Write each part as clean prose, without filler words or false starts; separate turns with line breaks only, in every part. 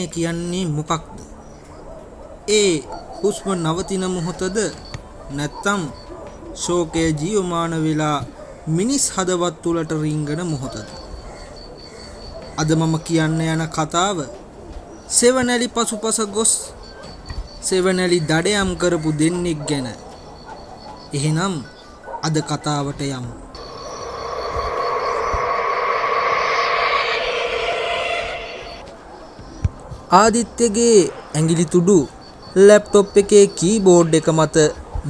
කියන්නේ මොකක්ද? ඒ හුස්ම නවතින මොහොතද නැත්නම් ශෝකය ජීවමාන වෙලා මිනිස් හදවත් තුළට රිංගන මොහොතද? අද මම කියන්න යන කතාව සෙවණැලි පසුපස ගොස් සෙවණැලි දඩයම් කරපු දෙන්නෙක් ගැන. එහෙනම් අද කතාවට යමු. ආදිත්‍යගේ ඇඟිලි තුඩු ලැප්ටොප් එකේ කීබෝඩ් එක මත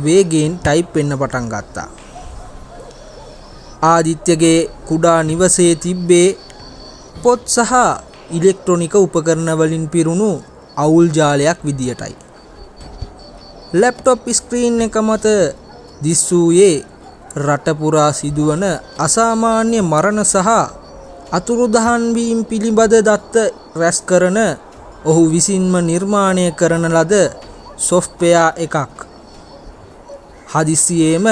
වේගයෙන් ටයිප් වෙන්න පටන් ගත්තා. ආදිත්‍යගේ කුඩා නිවසේ තිබ්බේ පොත් සහ ඉලෙක්ට්‍රොනික උපකරණ වලින් පිරුණු අවුල් ජාලයක් විදියටයි. ලැප්ටොප් ස්ක්‍රීන් එක මත දිස් වූයේ රට පුරා සිදුවන අසාමාන්‍ය මරණ සහ අතුරුදහන් වීම් පිළිබඳ දත්ත රැස් කරන ඔහු විසින්ම නිර්මාණය කරන ලද සොෆ්ට්වෙයාර් එකක්. හදිස්සියේම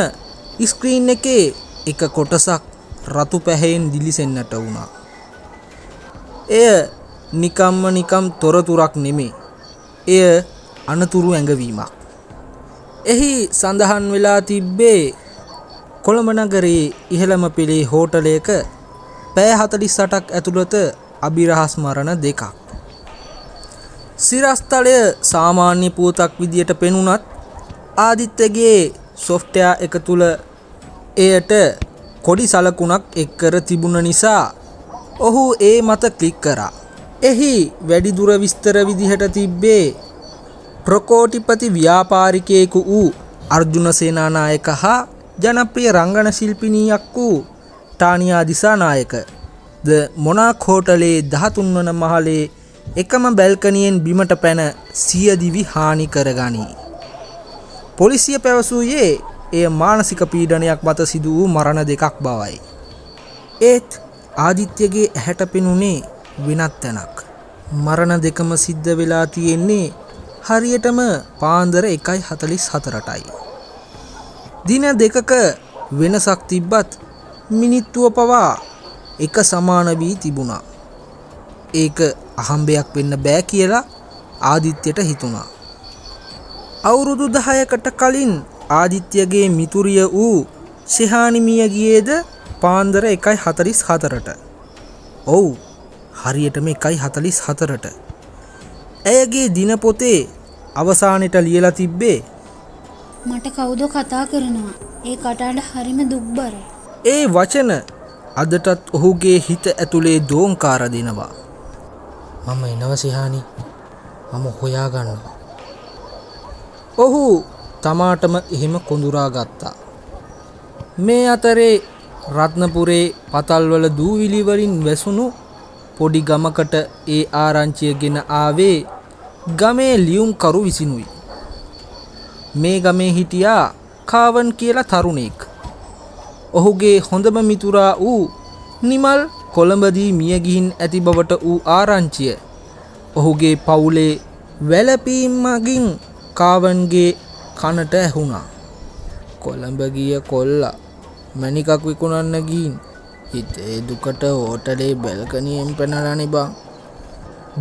ස්ක්‍රීන් එකේ එක කොටසක් රතු පැහැයෙන් දිලිසෙන්නට වුණා. එය නිකම්ම නිකම් තොරතුරක් නෙමේ. එය අනතුරු ඇඟවීමක්. එහි සඳහන් වෙලා තිබ්බේ කොළඹ නගරයේ ඉහළම පෙළේ හෝටලයක පැය 48ක් ඇතුළත අභිරහස් මරණ දෙකක්. සිරස්තලය සාමාන්‍ය පුවතක් විදියට පෙනුනත් ආදිත්‍යගේ සොෆ්ට්වෙයාර් එක තුළ එයට කොඩි සලකුණක් එක් කර තිබුණ නිසා ඔහු ඒ මත ක්ලික් කරා. එහි වැඩිදුර විස්තර විදිහට තිබ්බේ ප්‍රකෝටිපති ව්‍යාපාරිකයෙකු වූ අර්ජුන සේනානායක හා ජනප්‍රිය රංගන ශිල්පිනියක් වූ ටානියා දිසානායක ද මොනාක් හෝටලයේ 13 වන මහලේ එකම බැල්කනියෙන් බිමට පැන සියදිවි හානි කරගනී. පොලිසිය පැවසුවේ එය මානසික පීඩනයක් මත සිදු වූ මරණ දෙකක් බවයි. ඒත් ආදිත්‍යගේ ඇහැට පෙනුනේ වෙනත් තැනක්. මරණ දෙකම සිද්ධ වෙලා තියෙන්නේ හරියටම පාන්දර 1:44ටයි. දින දෙකක වෙනසක් තිබ්බත් මිනිත්තුව පවා එක සමාන වී තිබුණා. ඒක අහම්බයක් වෙන්න බෑ කියලා ආදිත්‍යට හිතුණා. අවුරුදු 10කට කලින් ආදිත්‍යගේ මිතුරිය වූ ශෙහානි මිය ගියේද පාන්දර 1:44ට. ඔව්, හරියටම 1:44ට. ඇයගේ දිනපොතේ අවසානෙට ලියලා තිබ්බේ
මට කවුද කතා කරනවා. ඒ කටහඬ හරිම දුක්බරයි.
ඒ වචන අදටත් ඔහුගේ හිත ඇතුලේ දෝංකාර දෙනවා.
මම එනවා සිහානි. මම හොයා ගන්නවා.
ඔහු තමාටම එහෙම කොඳුරා ගත්තා. මේ අතරේ රත්නපුරේ පතල්වල දූවිලි වලින් වැසුණු පොඩි ගමකට ඒ ආරංචිය ගෙන ආවේ ගමේ ලියුම්කරු විසිනුයි. මේ ගමේ හිටියා කාවන් කියලා තරුණයෙක්. ඔහුගේ හොඳම මිතුරා වූ නිමල් කොළඹදී මිය ගිහින් ඇති බවට වූ ආරංචිය ඔහුගේ පවුලේ වැළපීම් මගින් කාවන්ගේ කනට ඇහුණා. කොළඹ ගිය කොල්ලා මැණිකක් විකුණන්න ගිහින් හිතේ දුකට හෝටලේ බැල්කනියෙන් පැනලානේ බං.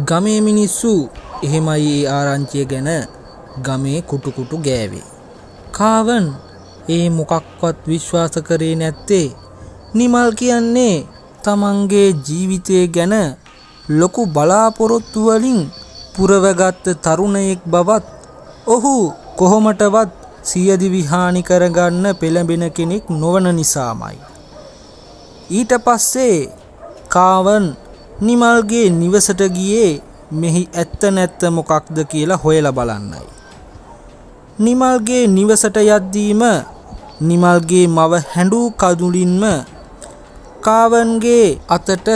ගමේ මිනිස්සු එහෙමයි ඒ ආරංචිය ගැන ගමේ කුටු කුටු ගෑවේ. කාවන් ඒ මොකක්වත් විශ්වාස කරේ නැත්තේ නිමල් කියන්නේ තමන්ගේ ජීවිතය ගැන ලොකු බලාපොරොත්තු වලින් පුරවගත්ත තරුණයෙක් බවත් ඔහු කොහොමටවත් සියදිවි හානි කරගන්න පෙළඹෙන කෙනෙක් නොවන නිසාමයි. ඊට පස්සේ කාවන් නිමල්ගේ නිවසට ගියේ මෙහි ඇත්ත නැත්ත මොකක්ද කියලා හොයලා බලන්නයි. නිමල්ගේ නිවසට යද්දීම නිමල්ගේ මව හැඬු කඳුලින්ම කාවන්ගේ අතට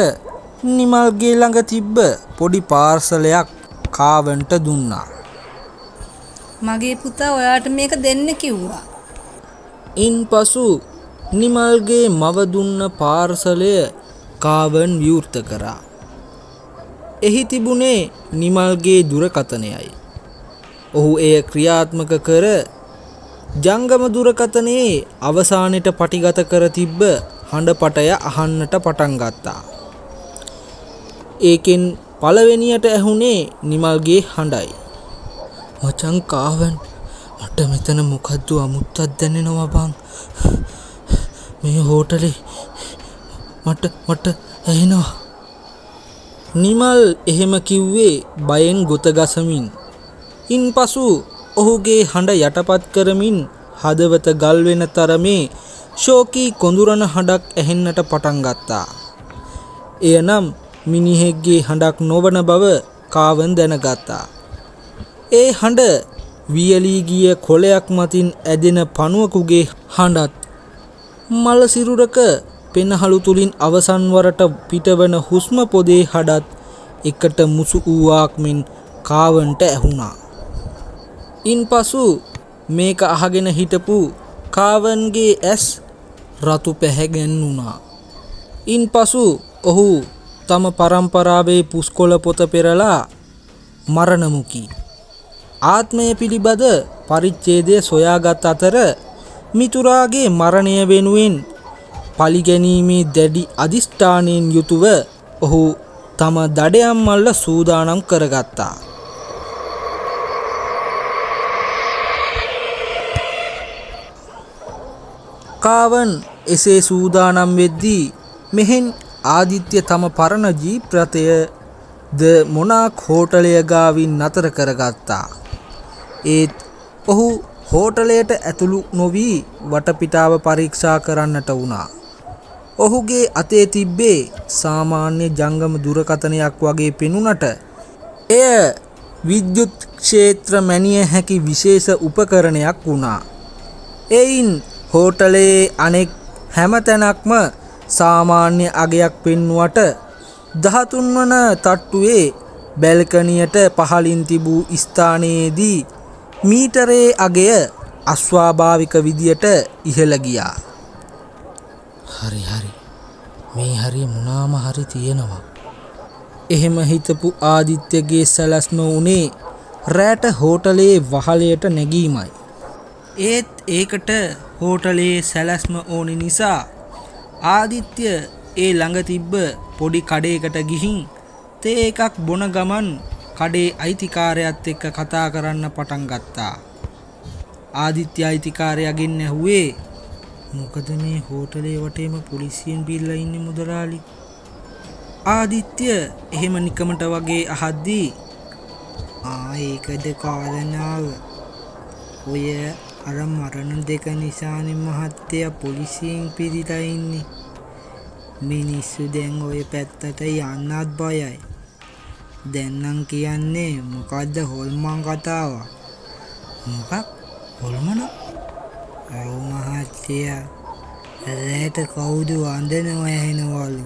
නිමල්ගේ ළඟ තිබ්බ පොඩි පාර්සලයක් කාවන්ට දුන්නා.
මගේ පුතා ඔයාට මේක දෙන්න කිව්වා.
ඉන්පසු නිමල්ගේ මව දුන්න පාර්සලය කාවන් විවෘත කරා. එහි තිබුණේ නිමල්ගේ දුරකථනයයි. ඔහු එය ක්‍රියාත්මක කර ජංගම දුරකථනයේ අවසානෙට පටිගත කර තිබ්බ හඬපටය අහන්නට පටන් ගත්තා. ඒකෙන් පළවෙනියට ඇහුනේ නිමල්ගේ හඬයි.
මචං කාවන්, මට මෙතන මොකද්ද අමුත්තක් දැනෙනවා බං. මේ හෝටලේ මට මට ඇහෙනවා.
නිමල් එහෙම කිව්වේ බයෙන් ගොත ගසමින්. ඉන්පසු ඔහුගේ හඬ යටපත් කරමින් හදවත ගල් වෙන තරමේ ශෝකී කොඳුරන හඬක් ඇහෙන්නට පටන් ගත්තා. එය නම් මිනිහෙක්ගේ හඬක් නොවන බව කාවන් දැනගත්තා. ඒ හඬ වියලී ගිය කොළයක් මතින් ඇදෙන පණුවකුගේ හඬත්, මළ සිරුරක පෙනහළු තුලින් අවසන් වරට පිටවන හුස්ම පොදේ හඬත් එකට මුසු වූවාක් මෙන් කාවන්ට ඇහුණා. ඉන්පසු මේක අහගෙන හිටපු කාවන්ගේ ඇස් රතු පැහැගැන්වුණා. ඉන්පසු ඔහු තම පරම්පරාවේ පුස්කොළ පොත පෙරලා මරණමුඛී ආත්මය පිළිබඳ පරිච්ඡේදය සොයාගත් අතර මිතුරාගේ මරණය වෙනුවෙන් පලිගැනීමේ දැඩි අධිෂ්ඨානයෙන් යුතුව ඔහු තම දඩයම් මල්ල සූදානම් කරගත්තා. කාවන් එසේ සූදානම් වෙද්දී මෙහෙන් ආදිත්‍ය තම පරණ ජීප් රථය ද මොනාක් හෝටලය ගාවින් නතර කරගත්තා. ඒත් ඔහු හෝටලයට ඇතුළු නොවී වටපිටාව පරීක්ෂා කරන්නට වුණා. ඔහුගේ අතේ තිබ්බේ සාමාන්‍ය ජංගම දුරකථනයක් වගේ පෙනුනට එය විද්‍යුත් ක්ෂේත්‍ර මැනිය හැකි විශේෂ උපකරණයක් වුණා. එයින් හෝටලයේ අනෙක් හැම තැනක්ම සාමාන්‍ය අගයක් පෙන්නුවට 13 වන තට්ටුවේ බැල්කනියට පහළින් තිබූ ස්ථානයේදී මීටරයේ අගය අස්වාභාවික විදියට ඉහළ ගියා.
හරි හරි, මේ හරිය මොනාම හරි තියෙනවා.
එහෙම හිතපු ආදිත්‍යගේ සැලැස්ම වුණේ රෑට හෝටලයේ වහලයට නැගීමයි. ඒත් ඒකට හෝටලයේ සැලැස්ම ඕනි නිසා ආදිත්‍ය ඒ ළඟ තිබ්බ පොඩි කඩේකට ගිහින් තේ එකක් බොන ගමන් කඩේ අයිතිකාරයත් එක්ක කතා කරන්න පටන් ගත්තා. ආදිත්‍ය අයිතිකාරයාගෙන් ඇහුවේ, මොකද මේ හෝටලේ වටේම පොලිසියෙන් බිල්ලා ඉන්නේ මුදලාලි? ආදිත්‍ය එහෙම නිකමට වගේ අහද්දී,
ආ ඒකද කාරණාව. ඔය අර මරණ දෙක නිසානේ මහත්තයා පොලිසියෙන් පිරිලා ඉන්නේ. මිනිස්සු දැන් ඔය පැත්තට යන්නත් බයයි. දැන් නම් කියන්නේ මොකද්ද හොල්මන් කතාවක්?
මොකක් හොල්මන?
ඔව් මහත්තයා, රැට කවුද අඳනවා ඇහෙනවලු.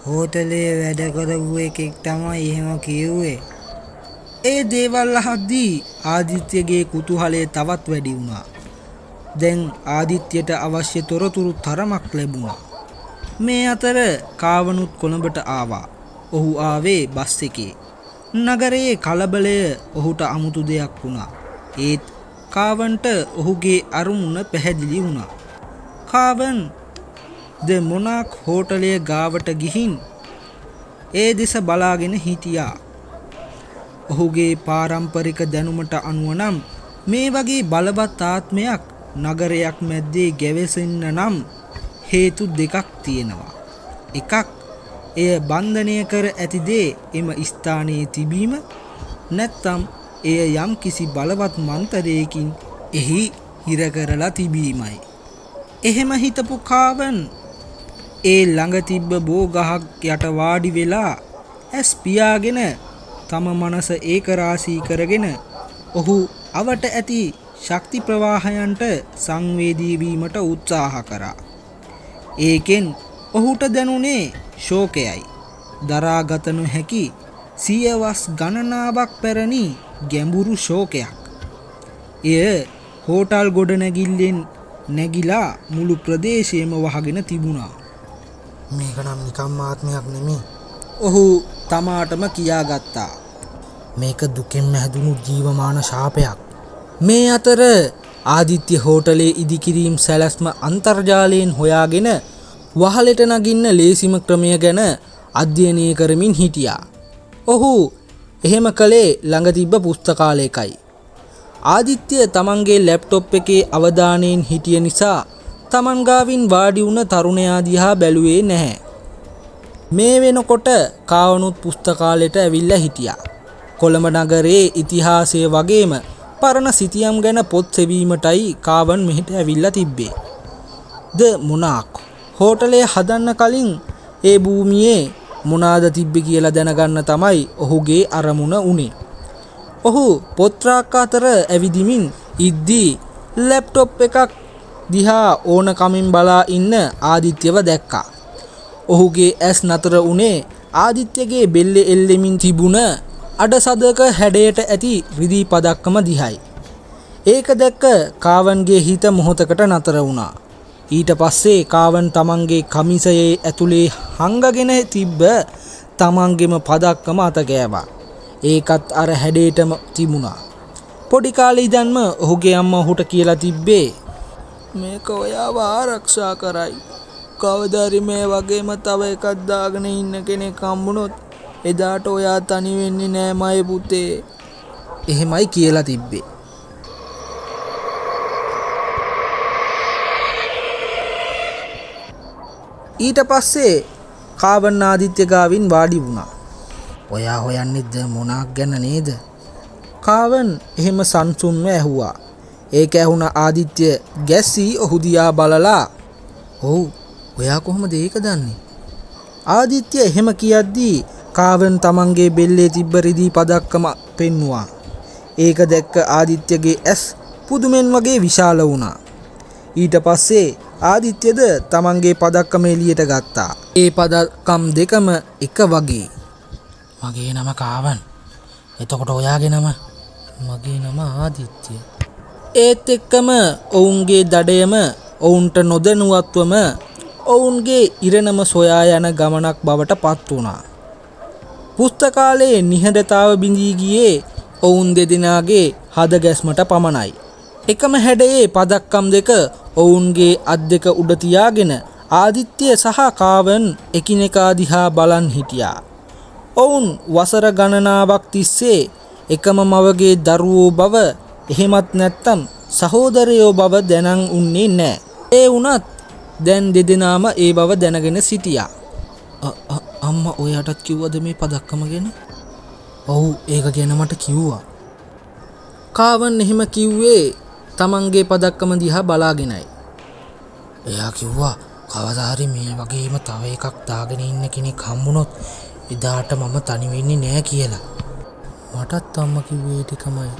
හෝටලේ වැඩ කරපු එකෙක් තමයි එහෙම කිව්වේ.
ඒ දේවල් අහද්දී ආදිත්‍යගේ කුතුහලය තවත් වැඩි වුණා. දැන් ආදිත්‍යට අවශ්‍ය තොරතුරු තරමක් ලැබුණා. මේ අතර කාවනුත් කොළඹට ආවා. ඔහු ආවේ බස් එකේ. නගරයේ කලබලය ඔහුට අමුතු දෙයක් වුණා. ඒත් කාවන්ට ඔහුගේ අරමුණ පැහැදිලි වුණා. කාවන් ද මොනාක් හෝටලය ගාවට ගිහින් ඒ දෙස බලාගෙන හිටියා. ඔහුගේ පාරම්පරික දැනුමට අනුව නම් මේ වගේ බලවත් ආත්මයක් නගරයක් මැද්දේ ගැවසෙන්න නම් හේතු දෙකක් තියෙනවා. එකක්, එය බන්ධනය කර ඇති දේ එම ස්ථානයේ තිබීම, නැත්නම් එය යම් කිසි බලවත් මන්තරයකින් එහි හිර කරලා තිබීමයි. එහෙම හිතපු කාවන් ඒ ළඟ තිබ්බ බෝ ගහක් යට වාඩි වෙලා ඇස් පියාගෙන තම මනස ඒකරාශී කරගෙන ඔහු අවට ඇති ශක්ති ප්‍රවාහයන්ට සංවේදී වීමට උත්සාහ කරා. ඒකෙන් ඔහුට දැනුනේ ශෝකයයි. දරාගත නොහැකි සියවස් ගණනාවක් පැරණි ගැඹුරු ශෝකයක්. එය හෝටල් ගොඩනැගිල්ලෙන් නැගිලා මුළු ප්‍රදේශයම වහගෙන තිබුණා.
මේක නම් නිකම්ම ආත්මයක් නෙමෙයි.
ඔහු තමාටම කියාගත්තා.
මේක දුකෙන්ම හැදුණු ජීවමාන ශාපයක්.
මේ අතර ආදිත්‍ය හෝටලේ ඉදිකිරීම් සැලැස්ම අන්තර්ජාලයෙන් හොයාගෙන වහලෙට නගින්න ලේසිම ක්‍රමය ගැන අධ්‍යයනය කරමින් හිටියා. ඔහු එහෙම කළේ ළඟ තිබ්බ පුස්තකාලයකයි. ආදිත්‍ය තමන්ගේ ලැප්ටොප් එකේ අවධානයෙන් හිටිය නිසා තමන් ගාවින් වාඩි වුණ තරුණයා දිහා බැලුවේ නැහැ. මේ වෙනකොට කාවනුත් පුස්තකාලයට ඇවිල්ලා හිටියා. කොළඹ නගරයේ ඉතිහාසය වගේම පරණ සිතියම් ගැන පොත් සෙවීමටයි කාවන් මෙහෙට ඇවිල්ලා තිබ්බේ. ද මොනාක් හෝටලය හදන්න කලින් ඒ භූමියේ මොනාද තිබ්බේ කියලා දැනගන්න තමයි ඔහුගේ අරමුණ උනේ. ඔහු පොත් රාක්ක අතර ඇවිදිමින් ඉද්දී ලැප්ටොප් එකක් දිහා ඕනකමින් බලා ඉන්න ආදිත්‍යව දැක්කා. ඔහුගේ ඇස් නතර වුණේ ආදිත්‍යගේ බෙල්ලේ එල්ලෙමින් තිබුණ අඩසදක හැඩයට ඇති රිදී පදක්කම දිහයි. ඒක දැක්ක කාවන්ගේ හිත මොහොතකට නතර වුණා. ඊට පස්සේ කාවන් තමන්ගේ කමිසයේ ඇතුලේ හංගගෙන තිබ්බ තමන්ගේම පදක්කම අත ගෑවා. ඒකත් අර හැඩේටම තිබුණා. පොඩි කාලේ ඉඳන්ම ඔහුගේ අම්මා ඔහුට කියලා තිබ්බේ මේක ඔයාව ආරක්ෂා කරයි. කවදා හරි මේ වගේම තව එකක් දාගෙන ඉන්න කෙනෙක් හම්බුනොත් එදාට ඔයා තනි වෙන්නේ නෑ මයේ පුතේ. එහෙමයි කියලා තිබ්බේ. ඊට පස්සේ කාවන් ආදිත්‍ය ගාවින් වාඩි වුණා. ඔයා හොයන්නේ ද මොනාක් ගැන නේද? කාවන් එහෙම සංසුන්ව ඇහුවා. ඒක ඇහුණ ආදිත්‍ය ගැස්සී ඔහු දිහා බලලා,
ඔව්, ඔයා කොහොමද ඒක දන්නේ?
ආදිත්‍ය එහෙම කියද්දී කාවන් තමන්ගේ බෙල්ලේ තිබ්බ රිදී පදක්කම පෙන්නුවා. ඒක දැක්ක ආදිත්‍යගේ ඇස් පුදුමෙන් වගේ විශාල වුණා. ඊට පස්සේ ආදිත්‍යද තමන්ගේ පදක්කම එළියට ගත්තා. ඒ පදක්කම් දෙකම එක වගේ.
මගේ නම කාවන්. එතකොට ඔයාගේ නම? මගේ නම ආදිත්‍ය.
ඒත් එක්කම ඔවුන්ගේ දඩයම ඔවුන්ට නොදැනුවත්වම ඔවුන්ගේ ඉරණම සොයා යන ගමනක් බවට පත් වුණා. පුස්තකාලයේ නිහඬතාව බිඳී ගියේ ඔවුන් දෙදෙනාගේ හද ගැස්මට පමණයි. එකම හැඩයේ පදක්කම් දෙක ඔවුන්ගේ අත් දෙක උඩ තියාගෙන ආදිත්‍ය සහ කාවන් එකිනෙකා දිහා බලන් හිටියා. ඔවුන් වසර ගණනාවක් තිස්සේ එකම මවගේ දරුවෝ බව, එහෙමත් නැත්තම් සහෝදරයෝ බව දැනන් උන්නේ නෑ. ඒ වුණත් දැන් දෙදෙනාම ඒ බව දැනගෙන සිටියා.
අම්මා ඔයාටත් කිව්වද මේ පදක්කම ගැන? ඔව්, ඒක ගැන මට කිව්වා.
කාවන් එහෙම කිව්වේ තමන්ගේ පදක්කම දිහා බලාගෙනයි.
එයා කිව්වා කවදා හරි මේ වගේම තව එකක් දාගෙන ඉන්න කෙනෙක් හම්බුනොත් එදාට මම තනි වෙන්නේ නෑ කියලා. මටත් අම්මා කිව්වේ ඒ ටිකමයි.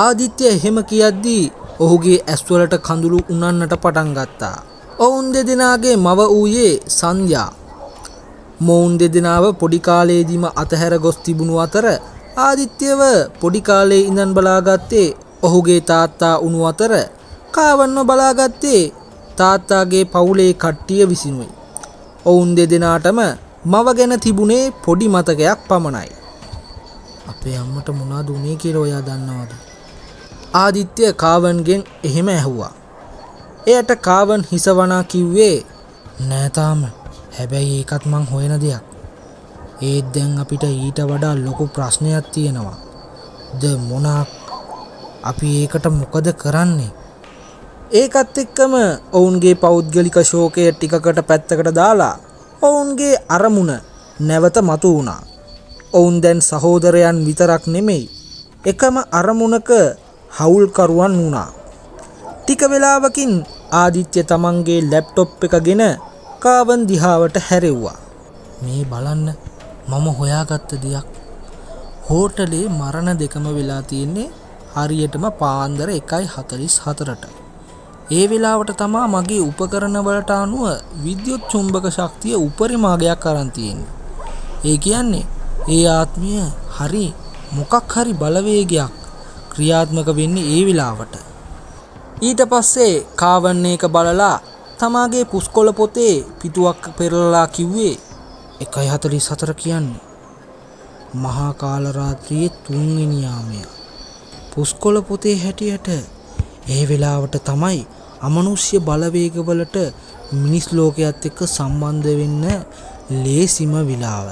ආදිත්‍ය එහෙම කියද්දී ඔහුගේ ඇස්වලට කඳුළු උනන්නට පටන් ගත්තා. ඔවුන් දෙදෙනාගේ මව වූයේ සංධ්‍යා. මොවුන් දෙදෙනාව පොඩි කාලේදීම අතහැර ගොස් තිබුණු අතර ආදිත්‍යව පොඩි කාලේ ඉඳන් බලාගත්තේ ඔහුගේ තාත්තා වුණු අතර කාවන්ව බලාගත්තේ තාත්තාගේ පවුලේ කට්ටිය විසිනුයි. ඔවුන් දෙදෙනාටම මව ගැන තිබුණේ පොඩි මතකයක් පමණයි.
අපේ අම්මට මොනවද උනේ කියලා ඔයා දන්නවද?
ආදිත්‍ය කාවන්ගෙන් එහෙම ඇහුවා. එයට කාවන් හිසවනා කිව්වේ
නෑ තාම. හැබැයි ඒකත් මං හොයන දෙයක්. ඒත් දැන් අපිට ඊට වඩා ලොකු ප්‍රශ්නයක් තියෙනවා. ද මොනාක් අපි ඒකට මොකද කරන්නේ?
ඒකත් එක්කම ඔවුන්ගේ පෞද්ගලික ශෝකය ටිකකට පැත්තකට දාලා ඔවුන්ගේ අරමුණ නැවත මතු වුණා. ඔවුන් දැන් සහෝදරයන් විතරක් නෙමෙයි, එකම අරමුණක හවුල්කරුවන් වුණා. ටික වෙලාවකින් ආදිත්‍ය තමන්ගේ ලැප්ටොප් එකගෙන කාවන් දිහාවට හැරෙව්වා.
මේ බලන්න මම හොයාගත්ත දෙයක්.
හෝටලේ මරණ දෙකම වෙලා තියෙන්නේ හරියටම පාන්දර 1:44ට. ඒ වෙලාවට තමා මගේ උපකරණ වලට අනුව විද්‍යුත් චුම්බක ශක්තිය උපරිම අගයක් අරන් තියෙන්නේ. ඒ කියන්නේ ඒ ආත්මය හරි මොකක් හරි බලවේගයක් ක්‍රියාත්මක වෙන්නේ ඒ වෙලාවට. ඊට පස්සේ කාවන් එක බලලා තමාගේ පුස්කොළ පොතේ පිටුවක් පෙරලලා කිව්වේ
1:44 කියන්නේ මහා කාල රාත්‍රියේ තුන්වෙනි යාමය. පුස්කොළ පොතේ හැටියට ඒ වෙලාවට තමයි අමනුෂ්‍ය බලවේගවලට මිනිස් ලෝකයේත් එක්ක සම්බන්ධ වෙන්න ලේසිම වෙලාව.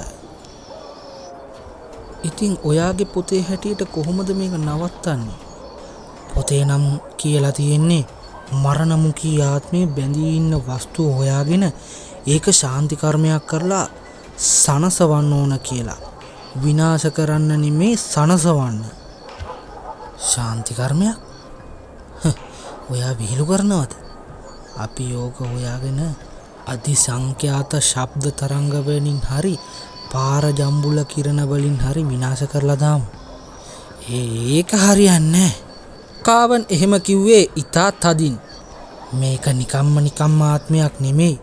ඉතින් ඔයාගේ පොතේ හැටියට කොහොමද මේක නවත්තන්නේ?
පොතේ නම් කියලා තියෙන්නේ මරණමුඛී ආත්මය බැඳී ඉන්න වස්තුව හොයාගෙන ඒක ශාන්ති කර්මයක් කරලා සනසවන්න ඕන කියලා. විනාශ කරන්න නෙමේ, සනසවන්න. ශාන්ති කර්මයක්? ඔයා විහිළු කරනවද? අපි ඕක හොයාගෙන අධි සංඛ්‍යාත ශබ්ද තරංග වලින් හරි පාර ජම්බුල කිරණ වලින් හරි විනාශ කරලා දාමු. ඒක හරියන්නේ නෑ.
කාවන් එහෙම කිව්වේ ඉතා තදින්.
මේක නිකම්ම නිකම්ම ආත්මයක් නෙමෙයි.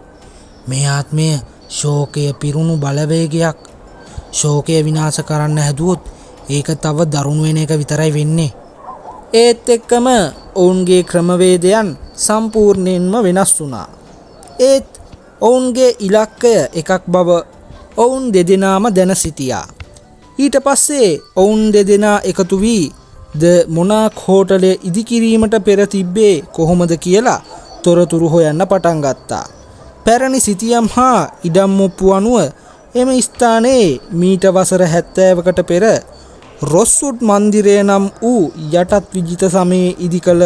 මේ ආත්මය ශෝකය පිරුණු බලවේගයක්. ශෝකය විනාශ කරන්න හැදුවොත් ඒක තව දරුණු වෙන එක විතරයි වෙන්නේ.
ඒත් එක්කම ඔවුන්ගේ ක්‍රමවේදයන් සම්පූර්ණයෙන්ම වෙනස් වුණා. ඒත් ඔවුන්ගේ ඉලක්කය එකක් බව ඔවුන් දෙදෙනාම දැන සිටියා. ඊට පස්සේ ඔවුන් දෙදෙනා එකතු වී ද මොනාක් හෝටලය ඉදිකිරීමට පෙර තිබ්බේ කොහොමද කියලා තොරතුරු හොයන්න පටන් ගත්තා. පැරණි සිතියම් හා ඉඩම් මුප්පු අනුව එම ස්ථානයේ මීට වසර 70කට පෙර රොස්වුඩ් මන්දිරය නම් වූ යටත් විජිත සමයේ ඉදිකළ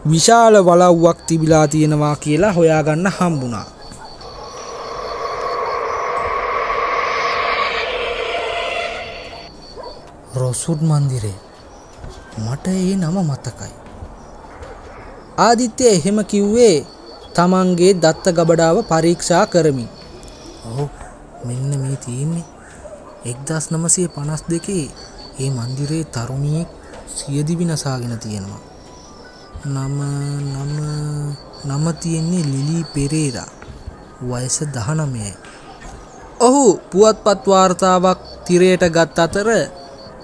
විශාල වලව්වක් තිබිලා තියෙනවා කියලා හොයාගන්න හම්බුණා.
රොස්වුඩ් මන්දිරය, මට ඒ නම මතකයි.
ආදිත්‍ය එහෙම කිව්වේ තමන්ගේ දත්ත ගබඩාව පරීක්ෂා කරමින්.
ඔව්, මෙන්න මේ තියෙන්නේ 1952 ඒ මන්දිරයේ තරුණියෙක් සියදිවි නසාගෙන තියෙනවා. නම නම නම තියෙන්නේ ලිලී පෙරේරා. වයස 19යි.
ඔහු පුවත්පත් වාර්තාවක් තිරයට ගත් අතර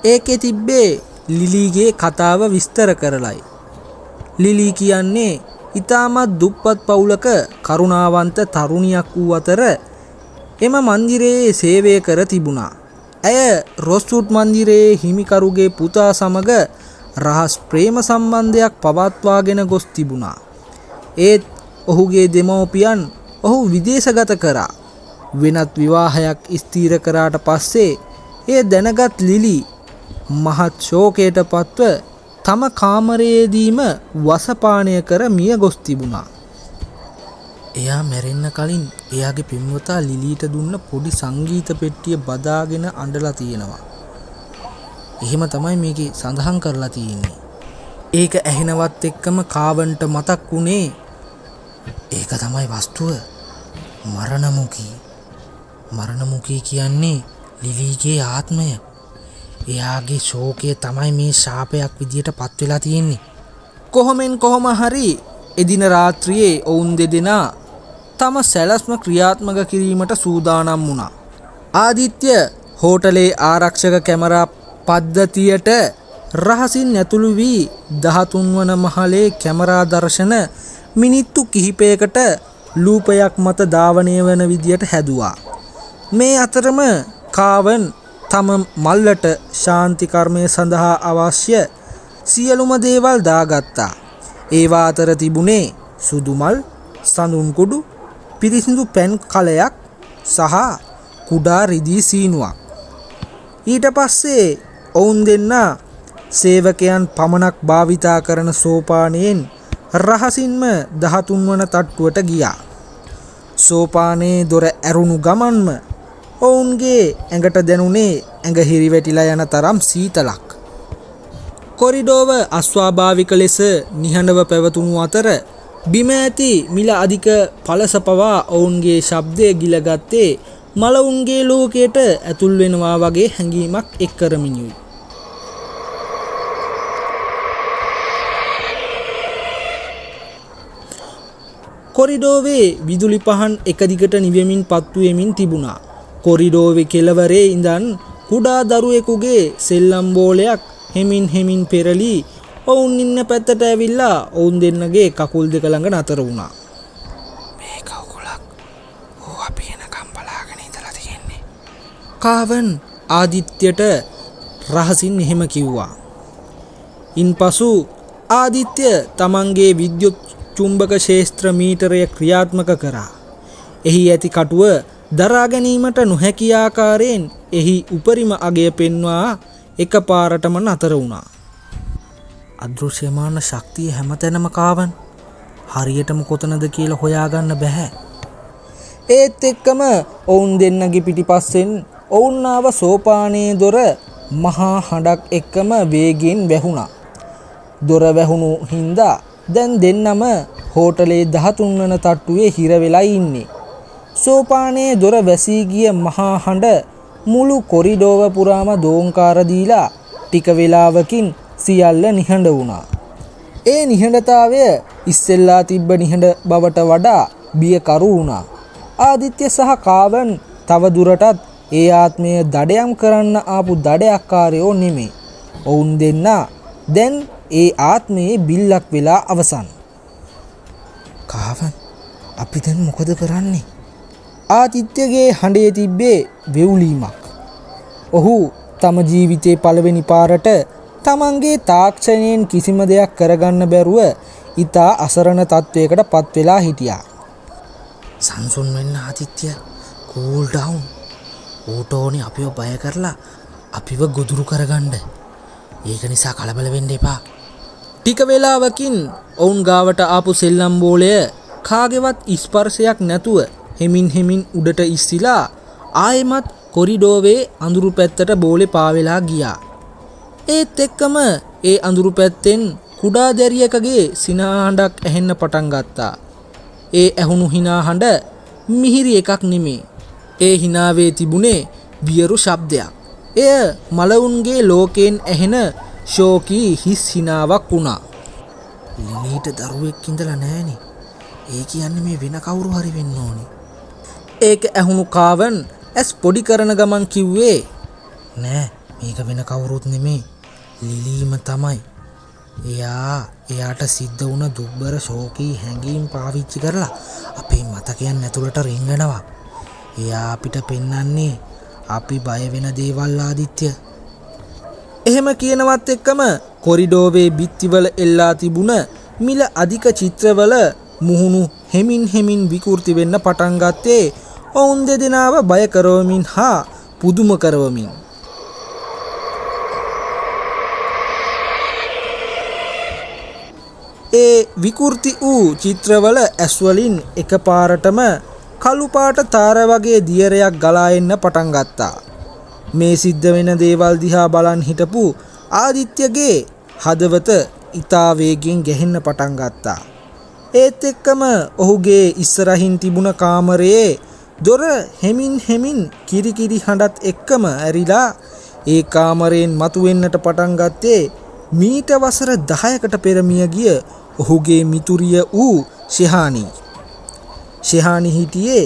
ඒකේ තිබ්බේ ලිලීගේ කතාව විස්තර කරලයි. ලිලී කියන්නේ ඉතාමත් දුප්පත් පවුලක කරුණාවන්ත තරුණියක් වූ අතර එම මන්දිරයේ සේවය කර තිබුණා. ඇය රොස්වුඩ් මන්දිරයේ හිමිකරුගේ පුතා සමග රහස් ප්‍රේම සම්බන්ධයක් පවත්වාගෙන ගොස් තිබුණා. ඒත් ඔහුගේ දෙමව්පියන් ඔහු විදේශගත කරා. වෙනත් විවාහයක් ස්ථිර කරාට පස්සේ එය දැනගත් ලිලි මහත් ශෝකයට පත්ව තම කාමරයේදීම වසපානය කර මිය ගොස් තිබුණා.
එයා මැරෙන්න කලින් එයාගේ පෙම්වතා ලිලීට දුන්න පොඩි සංගීත පෙට්ටිය බදාගෙන අඬලා තියෙනවා. එහෙම තමයි මේකේ සඳහන් කරලා තියෙන්නේ.
ඒක ඇහෙනවත් එක්කම කාවන්ට මතක් වුණේ
ඒක තමයි වස්තුව, මරණමුඛී. මරණමුඛී කියන්නේ ලිලීගේ ආත්මය. එයාගේ ශෝකය තමයි මේ ශාපයක් විදියට පත් වෙලා තියෙන්නේ.
කොහොමෙන් කොහොම හරි එදින රාත්‍රියේ ඔවුන් දෙදෙනා තම සැලැස්ම ක්‍රියාත්මක කිරීමට සූදානම් වුණා. ආදිත්‍ය හෝටලේ ආරක්ෂක කැමරා පද්ධතියට රහසින් ඇතුළු වී 13 වන මහලේ කැමරා දර්ශන මිනිත්තු කිහිපයකට ලූපයක් මත ධාවනය වන විදියට හැදුවා. මේ අතරම කාවන් තම මල්ලට ශාන්ති කර්මය සඳහා අවශ්‍ය සියලුම දේවල් දාගත්තා. ඒවා අතර තිබුණේ සුදු මල්, සඳුන් කුඩු, පිරිසිදු පැන් කලයක් සහ කුඩා රිදී සීනුවක්. ඊට පස්සේ ඔවුන් දෙන්නා සේවකයන් පමණක් භාවිතා කරන සෝපානයෙන් රහසින්ම 13 වන තට්ටුවට ගියා. සෝපානයේ දොර ඇරුණු ගමන්ම ඔවුන්ගේ ඇඟට දැනුනේ ඇඟ හිරිවැටිලා යන තරම් සීතලක්. කොරිඩෝව අස්වාභාවික ලෙස නිහඬව පැවතුණු අතර බිම ඇති මිල අධික පලස පවා ඔවුන්ගේ ශබ්දය ගිලගත්තේ මලවුන්ගේ ලෝකයට ඇතුල් වෙනවා වගේ හැඟීමක් එක් කරමිනුයි. කොරිඩෝවේ විදුලි පහන් එක දිගට නිවෙමින් පත්තු වෙමින් තිබුණා. කොරිඩෝවේ කෙළවරේ ඉඳන් කුඩා දරුවෙකුගේ සෙල්ලම් බෝලයක් හෙමින් හෙමින් පෙරලී ඔවුන් ඉන්න පැත්තට ඇවිල්ලා ඔවුන් දෙන්නගේ කකුල් දෙක ළඟ නතර වුණා.
මේක උකුලක්. ඌ අපි එනකම් බලාගෙන ඉඳලා තියෙන්නේ.
කාවන් ආදිත්‍යට රහසින් එහෙම කිව්වා. ඉන්පසු ආදිත්‍ය තමන්ගේ විද්‍යුත් චුම්බක ක්ෂේත්‍ර මීටරය ක්‍රියාත්මක කරා. එහි ඇති කටුව දරා ගැනීමට නොහැකි ආකාරයෙන් එහි උපරිම අගය පෙන්වා එකපාරටම නතර වුණා.
අදෘශ්‍යමාන ශක්තිය හැමතැනම කාවන්. හරියටම කොතනද කියලා හොයාගන්න බැහැ.
ඒත් එක්කම ඔවුන් දෙන්නගේ පිටිපස්සෙන් ඔවුන් ආව සෝපානයේ දොර මහා හඬක් එක්කම වේගෙන් වැහුණා. දොර වැහුණු හින්දා දැන් දෙන්නම හෝටලේ 13 වන තට්ටුවේ හිර වෙලා ඉන්නේ. සෝපානයේ දොර වැසී ගිය මහා හඬ මුළු කොරිඩෝව පුරාම දෝංකාර දීලා ටික වෙලාවකින් සියල්ල නිහඬ වුණා. ඒ නිහඬතාවය ඉස්සෙල්ලා තිබ්බ නිහඬ බවට වඩා බියකරු වුණා. ආදිත්‍ය සහ කාවන් තව දුරටත් ඒ ආත්මය දඩයම් කරන්න ආපු දඩයක්කාරයෝ නෙමෙයි. ඔවුන් දෙන්නා දැන් ඒ ආත්මයේ බිල්ලක් වෙලා අවසන්.
කාවන්, අපි දැන් මොකද කරන්නේ?
ආදිත්‍යගේ හඬේ තිබ්බේ වෙවුලීමක්. ඔහු තම ජීවිතේ පළවෙනි පාරට තමන්ගේ තාක්ෂණයෙන් කිසිම දෙයක් කරගන්න බැරුව ඉතා අසරණ තත්වයකට පත් වෙලා හිටියා.
සංසුන් වෙන්න ආදිත්‍ය, කූල් ඩවුන්. ඌට ඕනේ අපිව බය කරලා අපිව ගොදුරු කරගන්න. ඒක නිසා කලබල වෙන්න එපා.
ටික වෙලාවකින් ඔවුන් ගාවට ආපු සෙල්ලම් බෝලය කාගේවත් ස්පර්ශයක් නැතුව හෙමින් හෙමින් උඩට ඉස්සිලා ආයෙමත් කොරිඩෝවේ අඳුරු පැත්තට බෝලේ පාවෙලා ගියා. ඒත් එක්කම ඒ අඳුරු පැත්තෙන් කුඩා දැරියකගේ සිනා හඬක් ඇහෙන්න පටන් ගත්තා. ඒ ඇහුණු හිනා හඬ මිහිරි එකක් නෙමේ. ඒ හිනාවේ තිබුණේ වියරු ශබ්දයක්. එය මලවුන්ගේ ලෝකයෙන් ඇහෙන ශෝකී හිස් හිනාවක් වුණා.
ලිලීට දරුවෙක් ඉඳලා නෑනේ. ඒ කියන්නේ මේ වෙන කවුරු හරි වෙන්න ඕනේ.
ඒක ඇහුණු කාවන් ඇස් පොඩි කරන ගමන් කිව්වේ,
නෑ, මේක වෙන කවුරුත් නෙමේ, ලිලීම තමයි. එයාට සිද්ධ වුණ දුබ්බර ශෝකී හැඟීම් පාවිච්චි කරලා අපේ මතකයන් ඇතුළට රිංගනවා. එයා අපිට පෙන්වන්නේ අපි බය වෙන දේවල් ආදිත්‍ය.
එහෙම කියනවත් එක්කම කොරිඩෝවේ බිත්තිවල එල්ලා තිබුණ මිල අධික චිත්‍රවල මුහුණු හෙමින් හෙමින් විකෘති වෙන්න පටන් ගත්තේ ඔවුන් දෙදෙනාව බය කරවමින් හා පුදුම කරවමින්. ඒ විකෘති වූ චිත්‍රවල ඇස්වලින් එකපාරටම කළු පාට තාර වගේ දියරයක් ගලා එන්න පටන් ගත්තා. මේ සිද්ධ වෙන දේවල් දිහා බලන් හිටපු ආදිත්‍යගේ හදවත ඉතා වේගෙන් ගැහෙන්න පටන් ගත්තා. ඒත් එක්කම ඔහුගේ ඉස්සරහින් තිබුණ කාමරයේ දොර හෙමින් හෙමින් කිරිකිරි හඬත් එක්කම ඇරිලා ඒ කාමරයෙන් මතුවෙන්නට පටන් ගත්තේ මීට වසර 10කට පෙර මිය ගිය ඔහුගේ මිතුරිය වූ ශෙහානි. ශෙහානි හිටියේ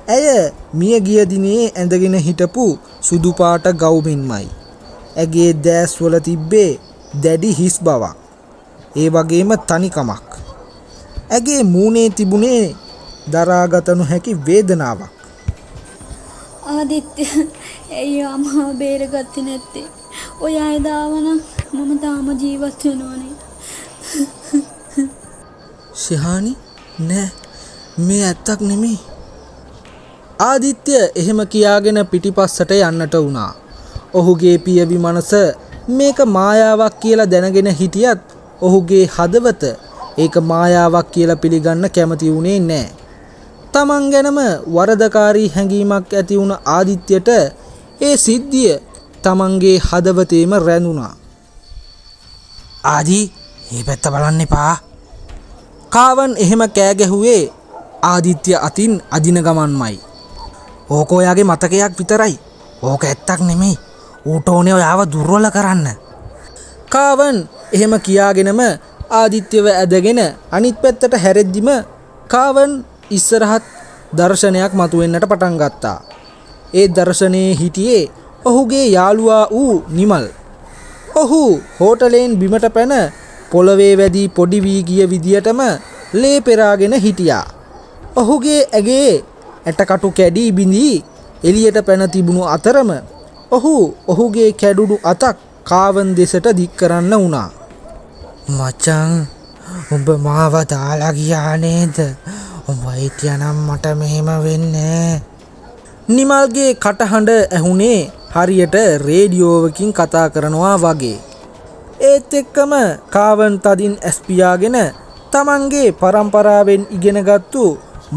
ඇය මිය ගිය දිනේ ඇඳගෙන හිටපු සුදු පාට ගවුමෙන්මයි. ඇගේ දෑස්වල තිබ්බේ දැඩි හිස් බවක්. ඒ වගේම තනිකමක්. ඇගේ මූණේ තිබුණේ දරාගත නොහැකි වේදනාවක්.
ආදිත්‍ය, ඇයි අම්මා බේරගත්තේ නැත්තේ? ඔයා එදා ආවනම් මම තාම ජීවත් වෙනවනේ.
ශෙහානි, නෑ, මේ ඇත්තක් නෙමෙයි. ආදිත්‍ය එහෙම කියාගෙන පිටිපස්සට යන්නට වුණා. ඔහුගේ පියවි මනස මේක මායාවක් කියලා දැනගෙන හිටියත් ඔහුගේ හදවත ඒක මායාවක් කියලා පිළිගන්න කැමති වුණේ නෑ. තමන් ගැනම වරදකාරී හැඟීමක් ඇති වුණ ආදිත්‍යට ඒ සිද්ධිය තමන්ගේ හදවතේම රැඳුණා.
ආදි, මේ පැත්ත බලන්න එපා.
කාවන් එහෙම කෑ ගැහුවේ ආදිත්‍ය අතින් අදින ගමන්මයි.
ඕක ඔයාගේ මතකයක් විතරයි. ඕක ඇත්තක් නෙමෙයි. ඌට ඕනේ ඔයාව දුර්වල කරන්න.
කාවන් එහෙම කියාගෙනම ආදිත්‍යව ඇදගෙන අනිත් පැත්තට හැරෙද්දිම කාවන් ඉස්සරහත් දර්ශනයක් මතුවෙන්නට පටන් ගත්තා. ඒ දර්ශනයේ හිටියේ ඔහුගේ යාළුවා වූ නිමල්. ඔහු හෝටලෙන් බිමට පැන පොළවේ වැදී පොඩි වී ගිය විදියටම ලේ පෙරාගෙන හිටියා. ඔහුගේ ඇගේ ඇටකටු කැඩී බිඳී එළියට පැන තිබුණු අතරම ඔහු ඔහුගේ කැඩුණු අතක් කාවන් දෙසට දික් කරන්න වුණා.
මචං, උඹ මාව දාලා ගියා නේද? උඹ හිටියනම් මට මෙහෙම වෙන්නේ.
නිමල්ගේ කටහඬ ඇහුනේ හරියට රේඩියෝවකින් කතා කරනවා වගේ. ඒත් එක්කම කාවන් තදින් ඇස් පියාගෙන තමන්ගේ පරම්පරාවෙන් ඉගෙනගත්තු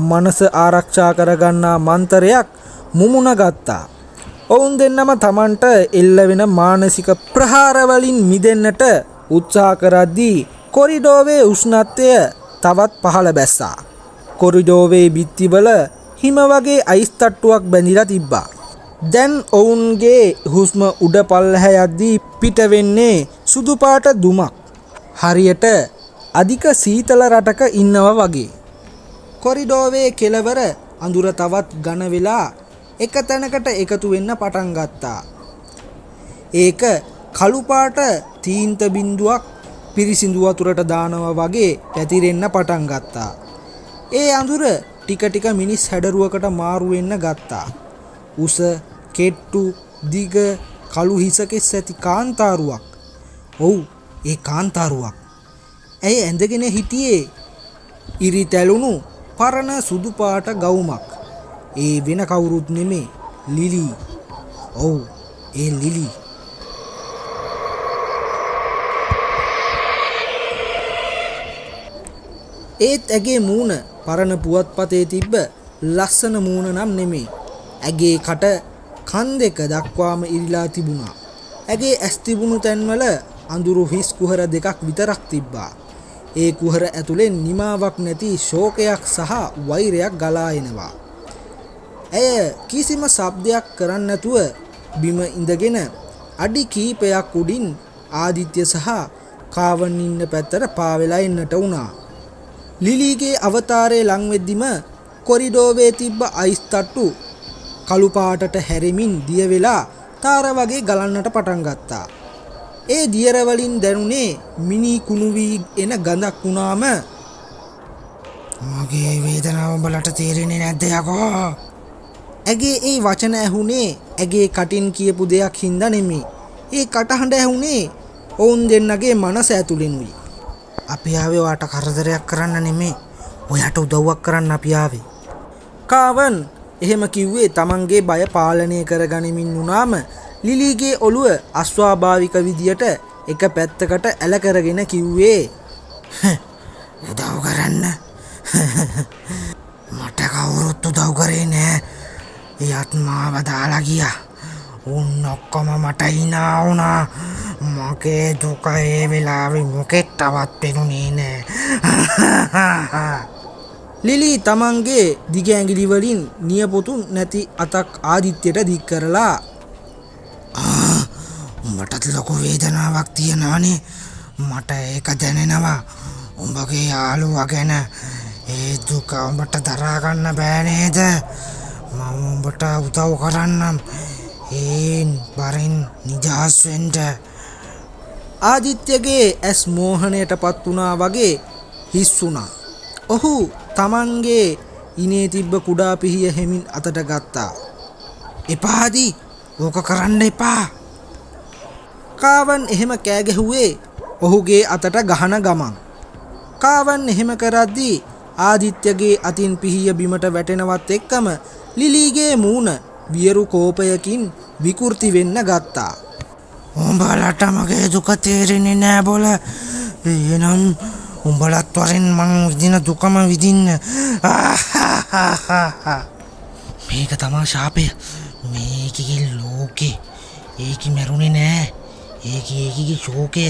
මනස ආරක්ෂා කරගන්නා මන්තරයක් මුමුණ ගත්තා. ඔවුන් දෙන්නම තමන්ට එල්ල වෙන මානසික ප්‍රහාරවලින් මිදෙන්නට උත්සාහ කරද්දී කොරිඩෝවේ උෂ්ණත්වය තවත් පහළ බැස්සා. කොරිඩෝවේ බිත්තිවල හිම වගේ අයිස් තට්ටුවක් බැඳිලා තිබ්බා. දැන් ඔවුන්ගේ හුස්ම උඩ පල්ලෙහා යද්දී පිට වෙන්නේ සුදු පාට දුමක්. හරියට අධික සීතල රටක ඉන්නවා වගේ. කොරිඩෝවේ කෙළවර අඳුර තවත් ඝන වෙලා එක තැනකට එකතු වෙන්න පටන් ගත්තා. ඒක කළු පාට තීන්ත බින්දුවක් පිරිසිදු වතුරට දානවා වගේ පැතිරෙන්න පටන් ගත්තා. ඒ අඳුර ටික ටික මිනිස් හැඩරුවකට මාරු වෙන්න ගත්තා. උස, කෙට්ටු, දිග, කළු හිසකෙස් ඇති කාන්තාරුවක්. ඔව්, ඒ කාන්තාරුවක්. ඇය ඇඳගෙන හිටියේ ඉරි තැළුණු පරණ සුදු පාට ගවුමක්. ඒ වෙන කවුරුත් නෙමේ, ලිලි. ඔව්, ඒ ලිලි. ඒත් ඇගේ මූණ පරණ පුවත්පතේ තිබ්බ ලස්සන මූණ නම් නෙමේ. ඇගේ කට කන් දෙක දක්වාම ඉරිලා තිබුණා. ඇගේ ඇස් තිබුණු තැන්වල අඳුරු හිස් කුහර දෙකක් විතරක් තිබ්බා. ඒ කුහර ඇතුලෙන් නිමාවක් නැති ශෝකයක් සහ වෛරයක් ගලා එනවා. ඇය කිසිම ශබ්දයක් කරන්නේ නැතුව බිම ඉඳගෙන අඩි කීපයක් උඩින් ආදිත්‍ය සහ කාවන් ඉන්න පැත්තට පාවෙලා එන්නට වුණා. ලිලීගේ අවතාරයේ ලං වෙද්දිම කොරිඩෝවේ තිබ්බ අයිස් තට්ටු කළු පාටට හැරෙමින් දිය වෙලා තාර වගේ ගලන්නට පටන් ගත්තා. ඒ දියර වලින් දැනුනේ මිනි කුණු වී එන ගඳක් වුණාම,
මගේ වේදනාව උඹලට තේරෙන්නේ නැද්ද යකෝ?
ඇගේ ඒ වචන ඇහුනේ ඇගේ කටින් කියපු දෙයක් හින්දා නෙමෙයි. ඒ කටහඬ ඇහුනේ ඔවුන් දෙන්නගේ මනස ඇතුළෙනුයි.
අපි ආවේ ඔයාට කරදරයක් කරන්න නෙමෙයි. ඔයාට උදව්වක් කරන්න අපි ආවේ.
කාවන් එහෙම කිව්වේ තමන්ගේ බය පාලනය කරගනිමින් වුණාම ලිලීගේ ඔළුව අස්වාභාවික විදියට එක පැත්තකට ඇල කරගෙන කිව්වේ,
උදව් කරන්න මට කවුරුත් උදව් කරේ නෑ. එයත් මාව දාලා ගියා. උන් ඔක්කොම මට hina වුණා. මගේ දුක ඒ වෙලාවේ මොකෙක්ටවත් පෙනුනේ නෑ.
ලිලී තමන්ගේ දිග ඇඟිලි වලින් නියපොතු නැති අතක් ආදිත්‍යයට දික් කරලා,
උඹටත් ලොකු වේදනාවක් තියෙනවනේ. මට ඒක දැනෙනවා. උඹගේ යාළුවා ගැන ඒ දුක උඹට දරා ගන්න බෑ නේද? මම උඹට උදව් කරන්නම්. ඒ බරින් නිදහස් වෙන්න.
ආදිත්‍යගේ ඇස් මෝහණයට පත් වුණා වගේ හිස් වුණා. ඔහු තමන්ගේ ඉනේ තිබ්බ කුඩා පිහිය හෙමින් අතට ගත්තා.
එපාදී, ඕක කරන්න එපා.
කාවන් එහෙම කෑ ගැහුවේ ඔහුගේ අතට ගහන ගමන්. කාවන් එහෙම කරද්දී ආදිත්‍යගේ අතින් පිහිය බිමට වැටෙනවත් එක්කම ලිලීගේ මූණ වියරු කෝපයකින් විකෘති වෙන්න ගත්තා.
උඹලට මගේ දුක තේරෙන්නේ නෑ බොල. එහෙනම් උඹලත් වරෙන් මං විඳින දුකම විඳින්න. මේක තමා ශාපය. මේකගේ ලෝකේ ඒකි මැරුණේ නෑ. ඒකි ඒකිගේ ශෝකය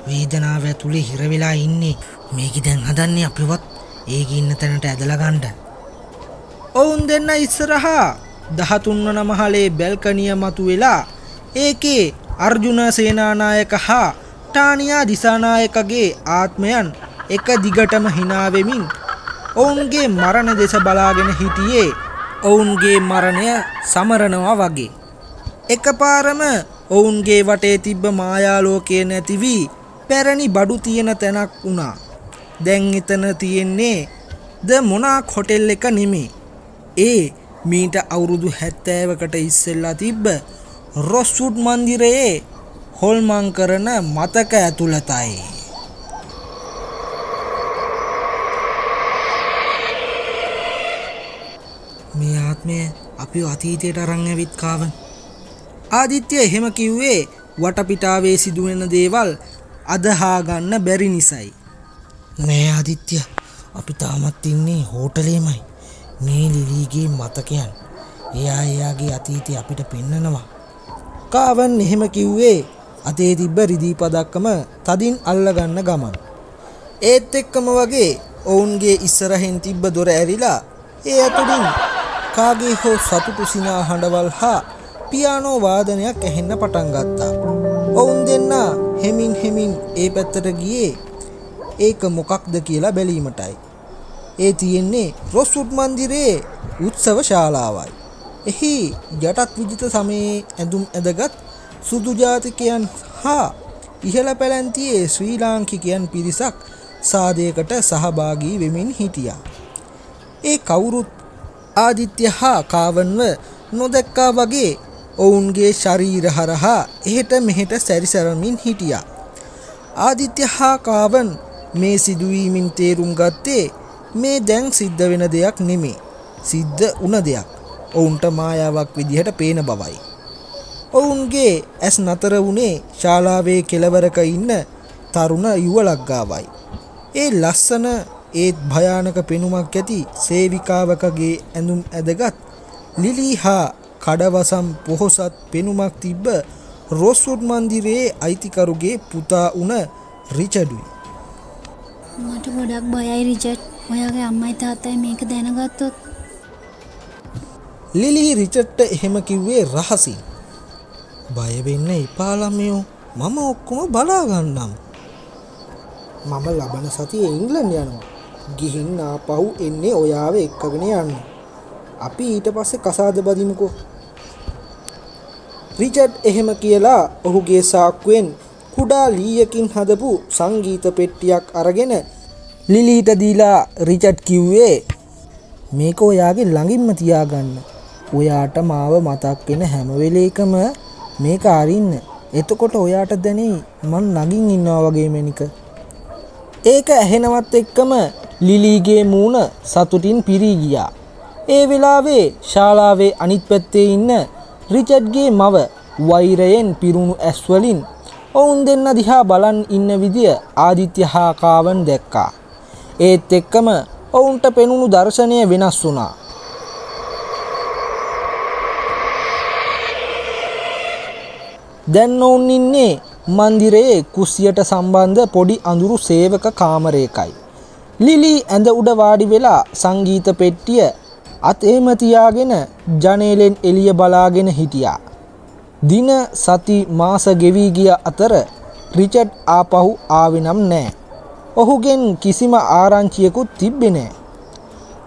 වේදනාව ඇතුලේ හිර වෙලා ඉන්නේ. මේකි දැන් හදන්නේ අපිවත් ඒකි ඉන්න තැනට ඇදලා ගන්න.
ඔවුන් දෙන්න ඉස්සරහා 13 වන මහලේ බැල්කනිය මතුවෙලා ඒකේ අර්ජුන සේනානායක හා ටානියා දිසානායකගේ ආත්මයන් එක දිගටම hina වෙමින් ඔවුන්ගේ මරණ දෙස බලාගෙන හිටියේ ඔවුන්ගේ මරණය සමරනවා වගේ. එකපාරම ඔවුන්ගේ වටේ තිබ්බ මායා ලෝකය නැති වී පැරණි බඩු තියෙන තැනක් වුණා. දැන් එතන තියෙන්නේ ද මොනාක් හොටෙල් එක නෙමේ. ඒ මීට අවුරුදු 70කට ඉස්සෙල්ලා තිබ්බ රොස්වුඩ් මන්දිරයේ හොල්මන් කරන මතක ඇතුළතයි.
මේ ආත්මය අපි අතීතයට අරන් ඇවිත් කාවන්.
ආදිත්‍ය එහෙම කිව්වේ වටපිටාවේ සිදුවෙන දේවල් අදහා ගන්න බැරි නිසයි.
නෑ ආදිත්‍ය, අපි තාමත් ඉන්නේ හෝටලේමයි. මේ ලිලීගේ මතකයන් එයා එයාගේ අතීතය අපිට පෙන්නනවා.
කාවන් එහෙම කිව්වේ අතේ තිබ්බ රිදී පදක්කම තදින් අල්ලගන්න ගමන්. ඒත් එක්කම වගේ ඔවුන්ගේ ඉස්සරහින් තිබ්බ දොර ඇරිලා ඒ ඇතුළින් කාගේ හෝ සතුටු සිනා හඬවල් හා පියානෝ වාදනයක් ඇහෙන්න පටන් ගත්තා. ඔවුන් දෙන්නා හෙමින් හෙමින් ඒ පැත්තට ගියේ ඒක මොකක්ද කියලා බැලීමටයි. ඒ තියෙන්නේ රොස්වුඩ් මන්දිරයේ උත්සව ශාලාවයි. එහි යටත් විජිත සමයේ ඇඳුම් ඇඳගත් සුදු ජාතිකයන් හා ඉහළ පැලැන්තියේ ශ්‍රී ලාංකිකයන් පිරිසක් සාදයකට සහභාගී වෙමින් හිටියා. ඒ කවුරුත් ආදිත්‍ය හා කාවන්ව නොදැක්කා වගේ ඔවුන්ගේ ශරීර හරහා එහෙට මෙහෙට සැරිසරමින් හිටියා. ආදිත්‍ය හා කාවන් මේ සිදුවීමින් තේරුම් ගත්තේ මේ දැන් සිද්ධ වෙන දෙයක් නෙමේ, සිද්ධ වුණ දෙයක් ඔවුන්ට මායාවක් විදිහට පේන බවයි. ඔවුන්ගේ ඇස් නතර වුණේ ශාලාවේ කෙළවරක ඉන්න තරුණ යුවලක් ගාවයි. ඒ ලස්සන ඒත් භයානක පෙනුමක් ඇති සේවිකාවකගේ ඇඳුම් ඇඳගත් ලිලී හා කඩවසම් පොහොසත් පෙනුමක් තිබ්බ රොස්වුඩ් මන්දිරයේ අයිතිකරුගේ පුතා වුණ රිචඩුයි.
මට ගොඩක් බයයි රිචඩ්. ඔයාගේ අම්මයි තාත්තයි මේක දැනගත්තොත්.
ලිලී රිචඩ්ට එහෙම කිව්වේ රහසින්. බය වෙන්න එපා ළමයෝ, මම ඔක්කොම බලා ගන්නම්. මම ලබන සතියේ ඉංග්ලන්ඩ් යනවා. ගිහින් ආපහු එන්නේ ඔයාව එක්කගෙන යන්න. අපි ඊට පස්සේ කසාද බදිමුකෝ. රිචඩ් එහෙම කියලා ඔහුගේ සාක්කුවෙන් කුඩා ලීයකින් හදපු සංගීත පෙට්ටියක් අරගෙන ලිලීට දීලා රිචඩ් කිව්වේ, මේක ඔයාගේ ළඟින්ම තියාගන්න. ඔයාට මාව මතක් වෙන හැම වෙලේකම මේක අරින්න. එතකොට ඔයාට දැනෙයි මං ළඟින් ඉන්නවා වගේ මැනික. ඒක ඇහෙනවත් එක්කම ලිලීගේ මූණ සතුටින් පිරී ගියා. ඒ වෙලාවේ ශාලාවේ අනිත් පැත්තේ ඉන්න රිචඩ්ගේ මව වෛරයෙන් පිරුණු ඇස් වලින් ඔවුන් දෙන්න දිහා බලන් ඉන්න විදිය ආදිත්‍ය හා කාවන් දැක්කා. ඒත් එක්කම ඔවුන්ට පෙනුණු දර්ශනය වෙනස් වුණා. දැන් ඔවුන් ඉන්නේ මන්දිරයේ කුස්සියට සම්බන්ධ පොඩි අඳුරු සේවක කාමරයකයි. ලිලී ඇඳ උඩ වාඩි වෙලා සංගීත පෙට්ටිය අතේම තියාගෙන ජනේලෙන් එළිය බලාගෙන හිටියා. දින සති මාස ගෙවී ගිය අතර රිචඩ් ආපහු ආවේ නම් නෑ. ඔහුගෙන් කිසිම ආරංචියකුත් තිබ්බේ නෑ.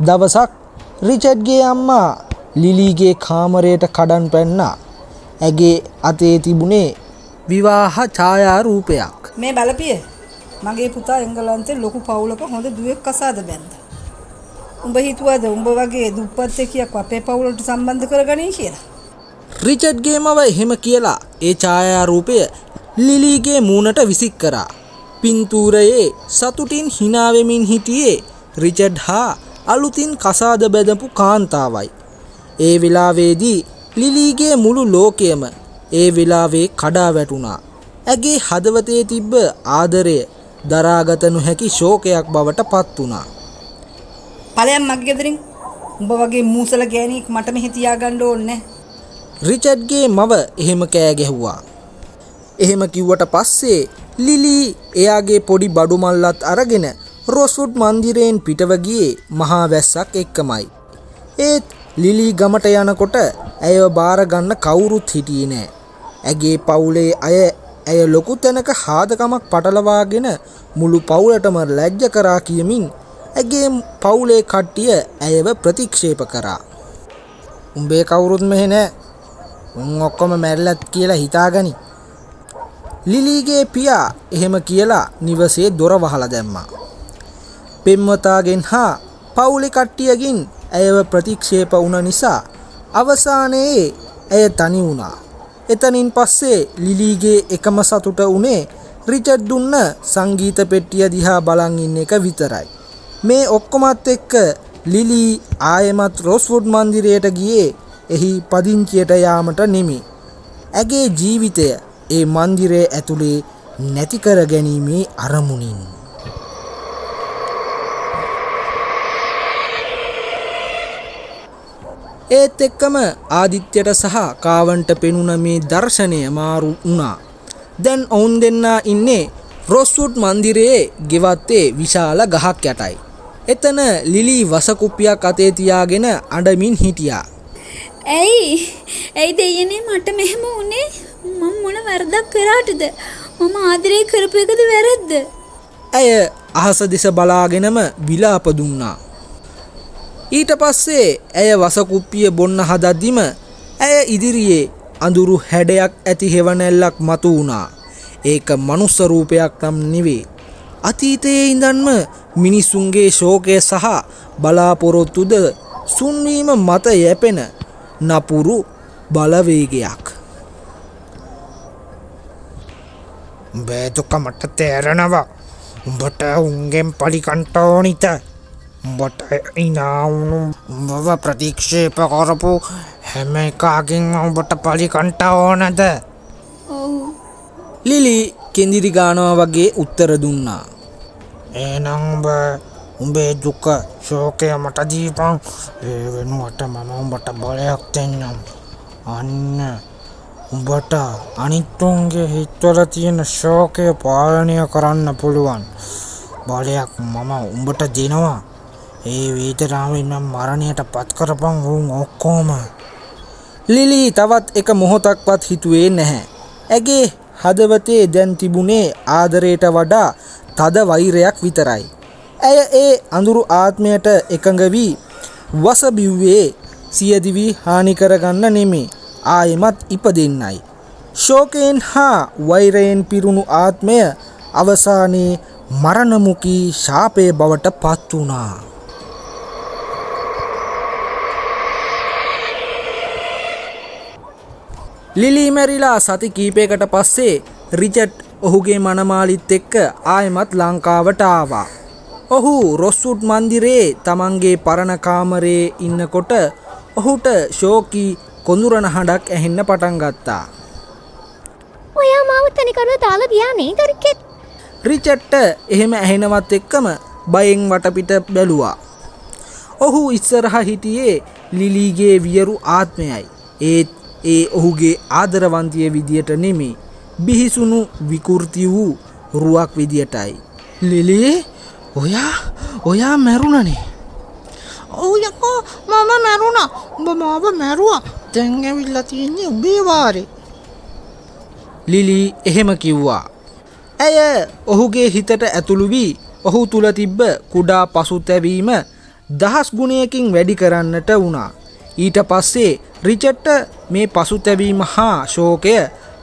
දවසක් රිචඩ්ගේ අම්මා ලිලීගේ කාමරයට කඩන් පැන්නා. ඇගේ අතේ තිබුණේ විවාහ ඡායාරූපයක්.
මේ බලපිය, මගේ පුතා එංගලන්තේ ලොකු පවුලක හොඳ දුවෙක් කසාද බැන්දා. උඹ හිතුවද උඹ වගේ දුප්පත් එකියක් අපේ පවුලට සම්බන්ධ කරගනී කියලා?
රිචඩ්ගේ මව එහෙම කියලා ඒ ඡායාරූපය ලිලීගේ මූණට විසික් කරා. පින්තූරයේ සතුටින් hina වෙමින් හිටියේ රිචඩ් හා අලුතින් කසාද බැඳපු කාන්තාවයි. ඒ වෙලාවේදී ලිලීගේ මුළු ලෝකයම ඒ වෙලාවේ කඩා වැටුණා. ඇගේ හදවතේ තිබ්බ ආදරය දරාගත නොහැකි ශෝකයක් බවට පත් වුණා.
ඵලයන් මගේ ගෙදරින්. උඹ වගේ මූසල ගෑණියෙක් මට මෙහෙ තියාගන්න ඕනේ නෑ.
රිචඩ්ගේ මව එහෙම කෑ ගැහුවා. එහෙම කිව්වට පස්සේ ලිලී එයාගේ පොඩි බඩු මල්ලත් අරගෙන රොස්වුඩ් මන්දිරයෙන් පිටව ගියේ මහා වැස්සක් එක්කමයි. ඒත් ලිලී ගමට යනකොට ඇයව බාර ගන්න කවුරුත් හිටියේ නෑ. ඇගේ පවුලේ අය ඇය ලොකු තැනක හාදකමක් පටලවාගෙන මුළු පවුලටම ලැජ්ජ කරා කියමින් ඇගේ පවුලේ කට්ටිය ඇයව ප්‍රතික්ෂේප කරා. උඹේ කවුරුත් මෙහෙ නෑ. උන් ඔක්කොම මැරිලත් කියලා හිතාගනි. ලිලීගේ පියා එහෙම කියලා නිවසේ දොර වහලා දැම්මා. පෙම්වතාගෙන් හා පවුලේ කට්ටියගෙන් ඇයව ප්‍රතික්ෂේප වුණ නිසා අවසානයේ ඇය තනි වුණා. එතනින් පස්සේ ලිලීගේ එකම සතුට වුණේ රිචඩ් දුන්න සංගීත පෙට්ටිය දිහා බලන් ඉන්න එක විතරයි. මේ ඔක්කොමත් එක්ක ලිලී ආයෙමත් රොස්වුඩ් මන්දිරයට ගියේ එහි පදිංචියට යාමට නෙමේ. ඇගේ ජීවිතය ඒ මන්දිරය ඇතුලේ නැති කර ගැනීමේ අරමුණින්. ඒත් එක්කම ආදිත්‍යයට සහ කාවන්ට පෙනුන මේ දර්ශනය මාරු වුණා. දැන් ඔවුන් දෙන්නා ඉන්නේ රොස්වුඩ් මන්දිරයේ ගෙවත්තේ විශාල ගහක් යටයි. එතන ලිලි වසකුප්පියක් අතේ තියාගෙන අඬමින් හිටියා.
ඇයි? ඇයි දෙයියනේ මට මෙහෙම වුනේ? මම මොන වැරද්දක් කරාටද? මම ආදරේ කරපු එකද වැරද්ද?
ඇය අහස දෙස බලාගෙනම විලාප දුන්නා. ඊට පස්සේ ඇය වසකුප්පිය බොන්න හදද්දිම ඇය ඉදිරියේ අඳුරු හැඩයක් ඇති හෙවණැල්ලක් මතු වුණා. ඒක මනුස්ස රූපයක් නම් නෙවෙයි. අතීතයේ ඉඳන්ම මිනිසුන්ගේ ශෝකය සහ බලාපොරොත්තුද සුන්වීම මත යැපෙන නපුරු බලවේගයක්.
උඹේ දුක මට තේරෙනවා. උඹට උන්ගෙන් පලිකන්ට ඕනිත. උඹට ඉනා වුණු උඹව ප්‍රතික්ෂේප කරපු හැම එකාගෙන්ම උඹට පලිකන්ට ඕනද?
ඔව්.
ලිලි කෙඳිරි ගානවා වගේ උත්තර දුන්නා.
එහෙනම් උඹ උඹේ දුක ශෝකය මට දීපන්. ඒ වෙනුවට මම උඹට බලයක් දෙන්නම්. අන්න උඹට අනිත්තුන්ගේ හිත්වල තියෙන ශෝකය පාලනය කරන්න පුළුවන් බලයක් මම උඹට දෙනවා. ඒ වේදනාවෙන් නම් මරණයට පත් කරපන් උන් ඔක්කොම.
ලිලි තවත් එක මොහොතක්වත් හිතුවේ නැහැ. ඇගේ හදවතේ දැන් තිබුණේ ආදරයට වඩා තද වෛරයක් විතරයි. ඇය ඒ අඳුරු ආත්මයට එකඟ වී වස බිව්වේ සියදිවි හානි කරගන්න නෙමේ, ආයෙමත් ඉපදෙන්නයි. ශෝකයෙන් හා වෛරයෙන් පිරුණු ආත්මය අවසානයේ මරණමුඛී ශාපය බවට පත් වුණා. ලිලි මැරිලා සති කීපයකට පස්සේ රිචඩ් ඔහුගේ මනමාලිත් එක්ක ආයෙමත් ලංකාවට ආවා. ඔහු රොස්වුඩ් මන්දිරයේ තමන්ගේ පරණ කාමරයේ ඉන්නකොට ඔහුට ශෝකී කොඳුරන හඬක් ඇහෙන්න පටන් ගත්තා.
ඔයා මාව තනිකරව දාලා ගියා නේද රිචඩ්?
රිචඩ්ට එහෙම ඇහෙනවත් එක්කම බයෙන් වටපිට බැලුවා. ඔහු ඉස්සරහා හිටියේ ලිලීගේ වියරු ආත්මයයි. ඒත් ඒ ඔහුගේ ආදරවන්තිය විදියට නෙමෙයි, බිහිසුණු විකෘති වූ රුවක් විදියටයි.
ලිලි, ඔයා මැරුණනේ. ඔව් යකෝ, මම මැරුණා. උඹ මාව මැරුවා. දැන් ඇවිල්ලා තියෙන්නේ උඹේ වාරේ.
ලිලි එහෙම කිව්වා. ඇය ඔහුගේ හිතට ඇතුළු වී ඔහු තුල තිබ්බ කුඩා පසුතැවීම දහස් ගුණයකින් වැඩි කරන්නට වුණා. ඊට පස්සේ රිචඩ්ට මේ පසුතැවීම හා ශෝකය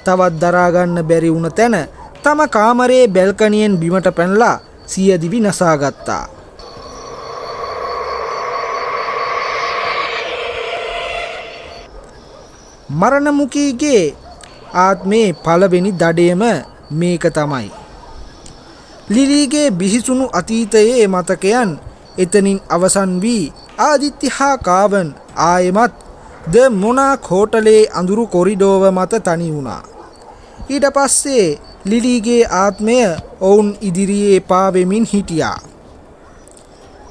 තවත් දරා ගන්න බැරි වුණ තැන තම කාමරයේ බැල්කනියෙන් බිමට පැනලා සියදිවි නසාගත්තා. මරණමුඛීගේ ආත්මේ පළවෙනි දඩයම මේක තමයි. ලිලීගේ බිහිසුණු අතීතයේ මතකයන් එතනින් අවසන් වී ආදිත්‍ය හා කාවන් ආයෙමත් ද මොනාක් හෝටලේ අඳුරු කොරිඩෝව මත තනි වුණා. ඊට පස්සේ ලිලීගේ ආත්මය ඔවුන් ඉදිරියේ පාවෙමින් හිටියා.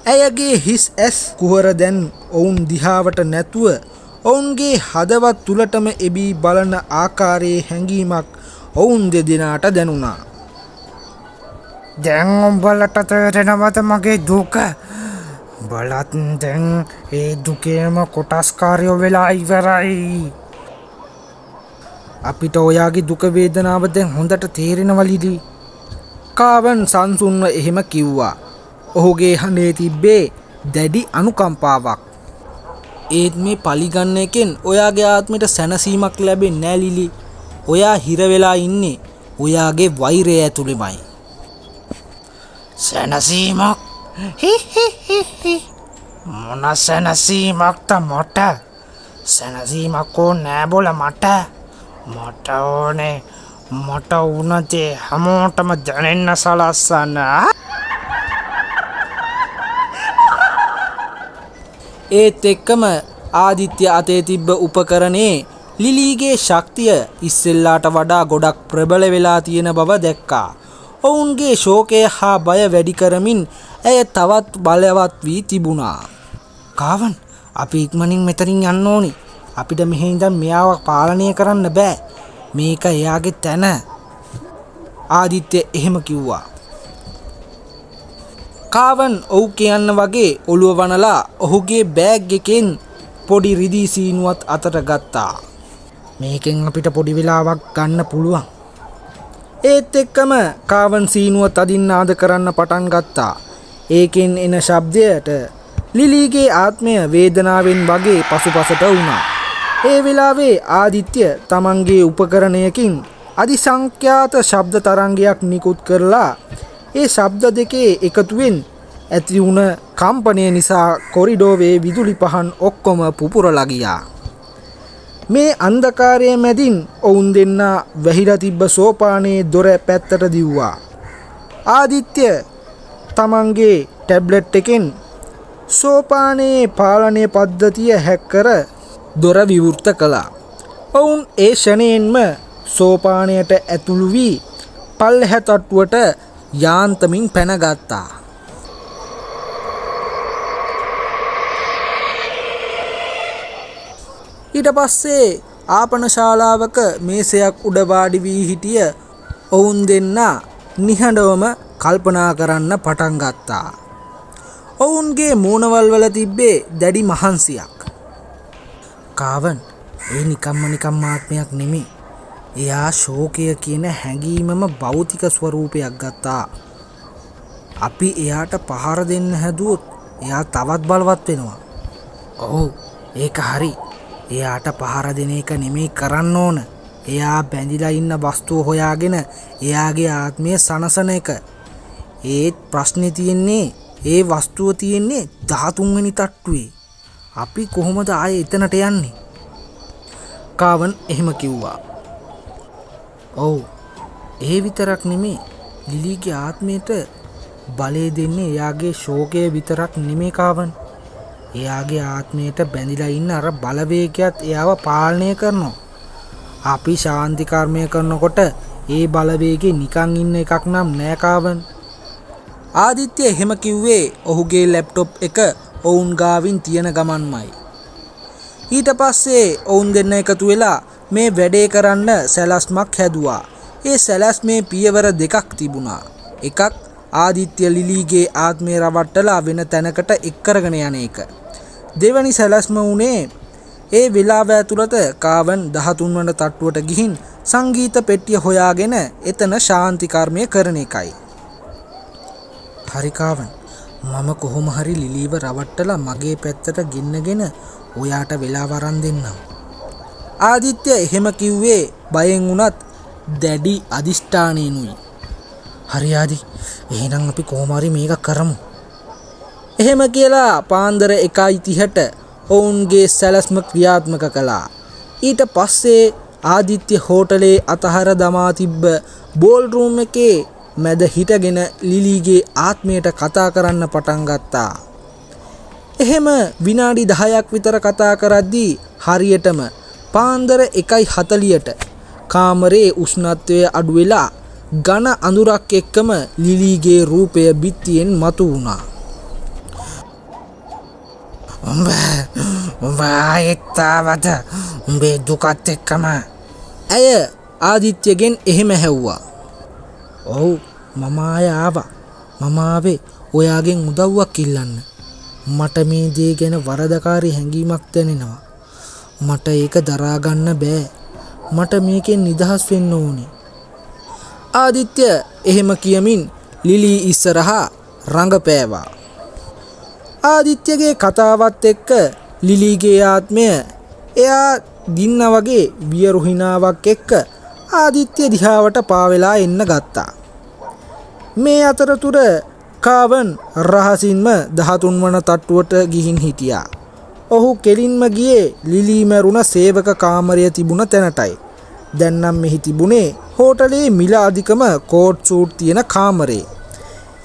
ඇයගේ හිස් ඇස් කුහර දැන් ඔවුන් දිහාවට නැතුව ඔවුන්ගේ හදවත් තුලටම එබී බලන ආකාරයේ හැඟීමක් ඔවුන් දෙදෙනාට දැනුණා.
දැන් උඹලට තේරෙනවද මගේ දුක? උඹලත් දැන් ඒ දුකේම කොටස්කාරයෝ වෙලා ඉවරයි.
අපිට ඔයාගේ දුක වේදනාව දැන් හොඳට තේරෙනවා ලිලි. කාවන් සංසුන්ව එහෙම කිව්වා. ඔහුගේ හඬේ තිබ්බේ දැඩි අනුකම්පාවක්. ඒත් මේ පලිගන්න එකෙන් ඔයාගේ ආත්මෙට සැනසීමක් ලැබෙන්නේ නෑ ලිලි. ඔයා හිර වෙලා ඉන්නේ ඔයාගේ වෛරය ඇතුළෙමයි.
සැනසීමක්? හි හි හි හි. මොන සැනසීමක්ද මට? සැනසීමක් ඕනේ නෑ බොල මට. මට ඕනේ මට වුණ දේ හැමෝටම දැනෙන්න සලස්සන්න.
ඒත් එක්කම ආදිත්‍ය අතේ තිබ්බ උපකරණේ ලිලීගේ ශක්තිය ඉස්සෙල්ලාට වඩා ගොඩක් ප්‍රබල වෙලා තියෙන බව දැක්කා. ඔවුන්ගේ ශෝකය හා බය වැඩි කරමින් ඇය තවත් බලවත් වී තිබුණා.
කාවන්, අපි ඉක්මනින් මෙතනින් යන්න ඕනි. අපිට මෙහෙ ඉඳන් මෙයාව පාලනය කරන්න බෑ. මේක එයාගේ තැන.
ආදිත්‍ය එහෙම කිව්වා. කාවන් ඔව් කියන්න වගේ ඔළුව වනලා ඔහුගේ බෑග් එකෙන් පොඩි රිදී සීනුවත් අතට ගත්තා.
මේකෙන් අපිට පොඩි වෙලාවක් ගන්න පුළුවන්.
ඒත් එක්කම කාවන් සීනුව තදින් නාද කරන්න පටන් ගත්තා. ඒකෙන් එන ශබ්දයට ලිලීගේ ආත්මය වේදනාවෙන් වගේ පසුපසට වුණා. ඒ වෙලාවේ ආදිත්‍ය තමන්ගේ උපකරණයකින් අධිසංඛ්‍යාත ශබ්ද තරංගයක් නිකුත් කරලා ඒ ශබ්ද දෙකේ එකතුවෙන් ඇති වුණ කම්පනය නිසා කොරිඩෝවේ විදුලි පහන් ඔක්කොම පුපුරලා ගියා. මේ අන්ධකාරය මැදින් ඔවුන් දෙන්නා වැහිලා තිබ්බ සෝපානයේ දොර පැත්තට දිව්වා. ආදිත්‍ය තමන්ගේ ටැබ්ලට් එකෙන් සෝපානයේ පාලනය පද්ධතිය හැක් කර දොර විවෘත කළා. ඔවුන් ඒ ක්ෂණයෙන්ම සෝපානයට ඇතුළු වී පල්ලෙහැ තට්ටුවට යාන්තමින් පැනගත්තා. ඊට පස්සේ ආපන ශාලාවක මේසයක් උඩ වාඩි වී හිටිය ඔවුන් දෙන්නා නිහඬවම කල්පනා කරන්න පටන් ගත්තා. ඔවුන්ගේ මූණවල් වල තිබ්බේ දැඩි මහන්සියක්.
කාවන්, ඒ නිකම්ම නිකම් ආත්මයක් නෙමෙයි. එයා ශෝකය කියන හැඟීමම භෞතික ස්වරූපයක් ගත්තා. අපි එයාට පහර දෙන්න හැදුවොත් එයා තවත් බලවත් වෙනවා. ඔව්, ඒක හරි. එයාට පහර දෙන එක නෙමෙයි කරන්න ඕන. එයා බැඳිලා ඉන්න වස්තුව හොයාගෙන එයාගේ ආත්මය සනසන එක. ඒත් ප්‍රශ්නේ තියෙන්නේ ඒ වස්තුව තියෙන්නේ 13 වෙනි තට්ටුවේ. අපි කොහොමද ආයේ එතනට යන්නේ?
කාවන් එහෙම කිව්වා.
ඔව්, ඒ විතරක් නෙමෙයි, ලිලීගේ ආත්මයට බලය දෙන්නේ එයාගේ ශෝකය විතරක් නෙමෙයි කාවන්. එයාගේ ආත්මයට බැඳිලා ඉන්න අර බලවේගයත් එයාව පාලනය කරනවා. අපි ශාන්ති කර්මය කරනකොට ඒ බලවේගෙ නිකන් ඉන්න එකක් නම් නෑ කාවන්.
ආදිත්‍ය එහෙම කිව්වේ ඔහුගේ ලැප්ටොප් එක ඔවුන් ගාවින් තියෙන ගමන්මයි. ඊට පස්සේ ඔවුන් දෙන්න එකතු වෙලා මේ වැඩේ කරන්න සැලැස්මක් හැදුවා. ඒ සැලැස්මේ පියවර දෙකක් තිබුණා. එකක් ආදිත්‍ය ලිලීගේ ආත්මය රවට්ටලා වෙන තැනකට එක් කරගෙන යන එක. දෙවැනි සැලැස්ම වුණේ ඒ වෙලාව ඇතුළත කාවන් 13 වන තට්ටුවට ගිහින් සංගීත පෙට්ටිය හොයාගෙන එතන ශාන්ති කර්මය කරන එකයි.
හරි කාවන්, මම කොහොම හරි ලිලීව රවට්ටලා මගේ පැත්තට ගෙන්නගෙන ඔයාට වෙලාව අරන් දෙන්නම්.
ආදිත්‍ය එහෙම කිව්වේ බයෙන් වුණත් දැඩි අදිෂ්ඨානයෙනුයි.
හරි ආදි, එහෙනම් අපි කොහොම හරි මේක කරමු.
එහෙම කියලා පාන්දර 1:30ට ඔවුන්ගේ සැලැස්ම ක්‍රියාත්මක කළා. ඊට පස්සේ ආදිත්‍ය හෝටලේ අතහර දමා තිබ්බ බෝල් රූම් එකේ මැද හිටගෙන ලිලීගේ ආත්මයට කතා කරන්න පටන් ගත්තා. එහෙම විනාඩි 10ක් විතර කතා කරද්දී හරියටම පාන්දර 1:40ට කාමරේ උෂ්ණත්වය අඩු වෙලා ඝන අඳුරක් එක්කම ලිලීගේ රූපය බිත්තියෙන් මතු වුණා.
උඹ ආයෙත් ආවද? උඹේ දුකත් එක්කම?
ඇය ආදිත්‍යගෙන් එහෙම ඇහුවා.
ඔව්, මම ආය ආවා. මම ආවේ ඔයාගෙන් උදව්වක් ඉල්ලන්න. මට මේ දේ ගැන වරදකාරී හැඟීමක් දැනෙනවා. මට ඒක දරා ගන්න බෑ. මට මේකෙන් නිදහස් වෙන්න ඕනේ.
ආදිත්‍ය එහෙම කියමින් ලිලී ඉස්සරහා රඟපෑවා. ආදිත්‍යගේ කතාවත් එක්ක ලිලීගේ ආත්මය එයා දින්න වගේ වියරු හිනාවක් එක්ක ආදිත්‍ය දිහාවට පාවෙලා එන්න ගත්තා. මේ අතරතුර කාවන් රහසින්ම 13 වන තට්ටුවට ගිහින් හිටියා. ඔහු කෙලින්ම ගියේ ලිලී මැරුණ සේවක කාමරය තිබුණ තැනටයි. දැන් නම් මෙහි තිබුණේ හෝටලේ මිල අධිකම කෝට් සූට් තියෙන කාමරේ.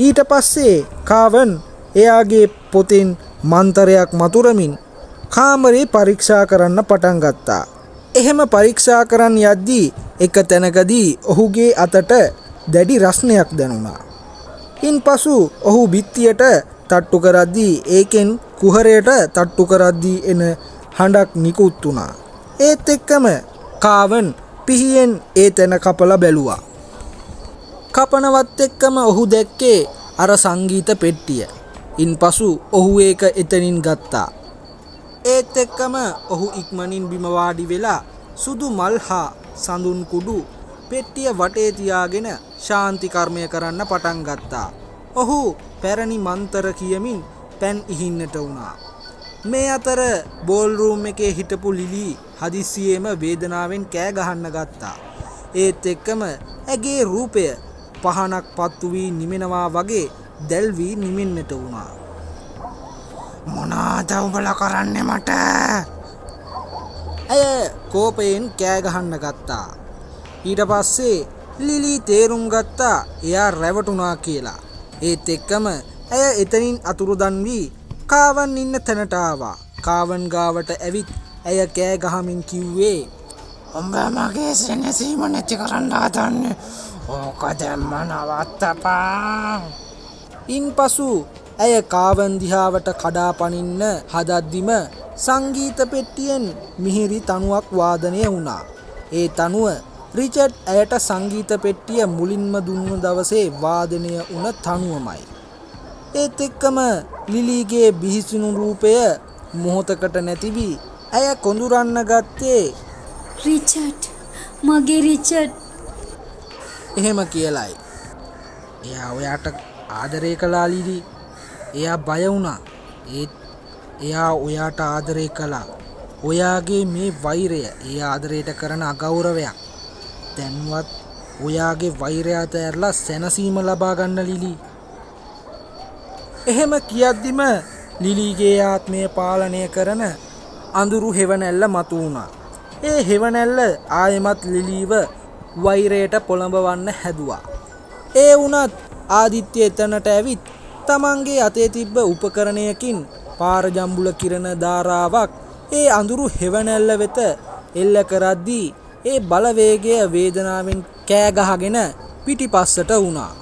ඊට පස්සේ කාවන් එයාගේ පොතෙන් මන්තරයක් මතුරමින් කාමරේ පරීක්ෂා කරන්න පටන් ගත්තා. එහෙම පරීක්ෂා කරන් යද්දී එක තැනකදී ඔහුගේ අතට දැඩි රස්නයක් දැනුණා. ඉන්පසු ඔහු බිත්තියට තට්ටු කරද්දී ඒකෙන් කුහරයට තට්ටු කරද්දී එන හඬක් නිකුත් වුණා. ඒත් එක්කම කාවන් පිහියෙන් ඒ තැන කපලා බැලුවා. කපනවත් එක්කම ඔහු දැක්කේ අර සංගීත පෙට්ටිය. ඉන්පසු ඔහු ඒක එතනින් ගත්තා. ඒත් එක්කම ඔහු ඉක්මනින් බිම වාඩි වෙලා සුදු මල් හා සඳුන් කුඩු පෙට්ටිය වටේ තියාගෙන ශාන්ති කර්මය කරන්න පටන් ගත්තා. ඔහු පැරණි මන්තර කියමින් පැන් ඉහින්නට වුණා. මේ අතර බෝල් රූම් එකේ හිටපු ලිලි හදිස්සියේම වේදනාවෙන් කෑ ගහන්න ගත්තා. ඒත් එක්කම ඇගේ රූපය පහනක් පත්තු වී නිමෙනවා වගේ දැල් වී නිමෙන්නට වුණා.
මොනාද උඹලා කරන්නේ මට?
ඇය කෝපයෙන් කෑ ගහන්න ගත්තා. ඊට පස්සේ ලිලි තේරුම් ගත්තා එයා රැවටුණා කියලා. ඒත් එක්කම ඇය එතනින් අතුරුදන් වී කාවන් ඉන්න තැනට ආවා. කාවන් ගාවට ඇවිත් ඇය කෑ ගහමින් කිව්වේ,
උඹ මගේ සෙනසීම නැති කරන්න හදන්නේ. ඕක දැම්ම නවත්තපන්.
ඉන්පසු ඇය කාවන් දිහාවට කඩා පනින්න හදද්දිම සංගීත පෙට්ටියෙන් මිහිරි තනුවක් වාදනය වුණා. ඒ තනුව රිචඩ් ඇයට සංගීත පෙට්ටිය මුලින්ම දුන්න දවසේ වාදනය වුණ තනුවමයි. ඒත් එක්කම ලිලීගේ බිහිසුණු රූපය මොහොතකට නැති වී ඇය කොඳුරන්න ගත්තේ
රිචඩ්, මගේ රිචඩ්
එහෙම කියලයි. එයා ඔයාට ආදරය කළා ලිලි. එයා බය වුණා. ඒත් එයා ඔයාට ආදරය කළා. ඔයාගේ මේ වෛරය ඒ ආදරයට කරන අගෞරවයක්. දැන්වත් ඔයාගේ වෛරය අතහැරලා සැනසීම ලබා ගන්න ලිලි. එහෙම කියද්දිම ලිලීගේ ආත්මය පාලනය කරන අඳුරු හෙවණැල්ල මතු වුණා. ඒ හෙවණැල්ල ආයෙමත් ලිලීව වෛරයට පොළඹවන්න හැදුවා. ඒ වුණත් ආදිත්‍ය එතනට ඇවිත් තමන්ගේ අතේ තිබ්බ උපකරණයකින් පාරජම්බුල කිරණ ධාරාවක් ඒ අඳුරු හෙවණැල්ල වෙත එල්ල කරද්දී ඒ බලවේගය වේදනාවෙන් කෑ ගහගෙන පිටිපස්සට වුණා.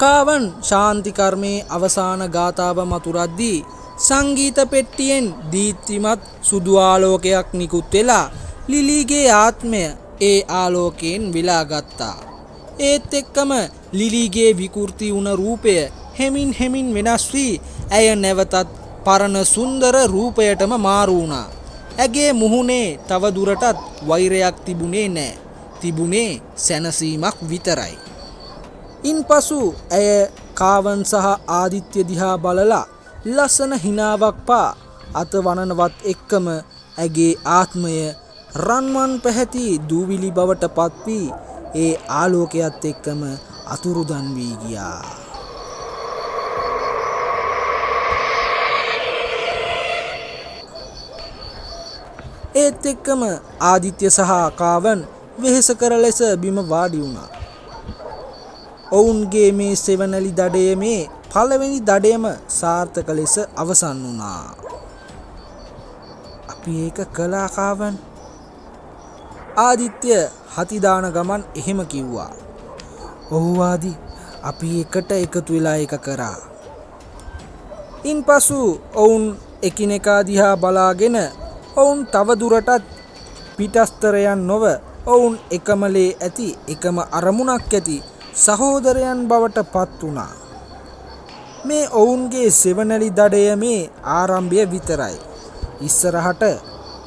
කාවන් ශාන්ති කර්මයේ අවසාන ගාථාව මතුරද්දී සංගීත පෙට්ටියෙන් දීප්තිමත් සුදු ආලෝකයක් නිකුත් වෙලා ලිලීගේ ආත්මය ඒ ආලෝකයෙන් වෙලා ගත්තා. ඒත් එක්කම ලිලීගේ විකෘති වුණ රූපය හෙමින් හෙමින් වෙනස් වී ඇය නැවතත් පරණ සුන්දර රූපයටම මාරු වුණා. ඇගේ මුහුණේ තව දුරටත් වෛරයක් තිබුණේ නෑ. තිබුණේ සැනසීමක් විතරයි. ඉන්පසු ඇය කාවන් සහ ආදිත්‍ය දිහා බලලා ලස්සන හිනාවක් පා අත වනනවත් එක්කම ඇගේ ආත්මය රන්වන් පැහැති දූවිලි බවට පත්වී ඒ ආලෝකයත් එක්කම අතුරුදන් වී ගියා. ඒත් එක්කම ආදිත්‍ය සහ කාවන් වෙහෙසකර ලෙස බිම වාඩි වුණා. ඔවුන්ගේ මේ සෙවණලි දඩයමේ පළවෙනි දඩයම සාර්ථක ලෙස අවසන් වුණා. අපි ඒක කළා කාවන්. ආදිත්‍ය හති දාන ගමන් එහෙම කිව්වා. ඔව් ආදි, අපි එකට එකතු වෙලා ඒක කරා. ඉන්පසු ඔවුන් එකිනෙකා දිහා බලාගෙන ඔවුන් තව දුරටත් පිටස්තරයන් නොව ඔවුන් එකම ලේ ඇති එකම අරමුණක් ඇති සහෝදරයන් බවට පත් වුණා. මේ ඔවුන්ගේ සෙවණලි දඩයමේ ආරම්භය විතරයි. ඉස්සරහට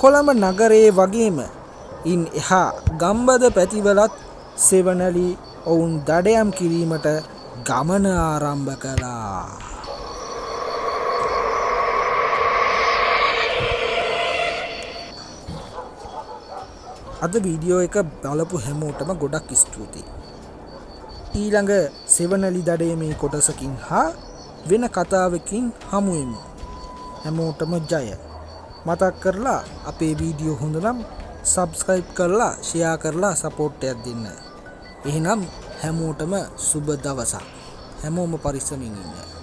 කොළඹ නගරයේ වගේම ඉන් එහා ගම්බද පැතිවලත් සෙවණලි ඔවුන් දඩයම් කිරීමට ගමන ආරම්භ කළා. අද වීඩියෝ එක බලපු හැමෝටම ගොඩක් ස්තුතියි. ඊළඟ සෙවණලි දඩයමේ කොටසකින් හා වෙන කතාවකින් හමු වෙමු. හැමෝටම ජය. මතක් කරලා අපේ වීඩියෝ හොඳ නම් සබ්ස්ක්‍රයිබ් කරලා ෂෙයා කරලා සපෝට් එකක් දෙන්න. එහෙනම් හැමෝටම සුබ දවසක්. හැමෝම පරිස්සමින් ඉන්න.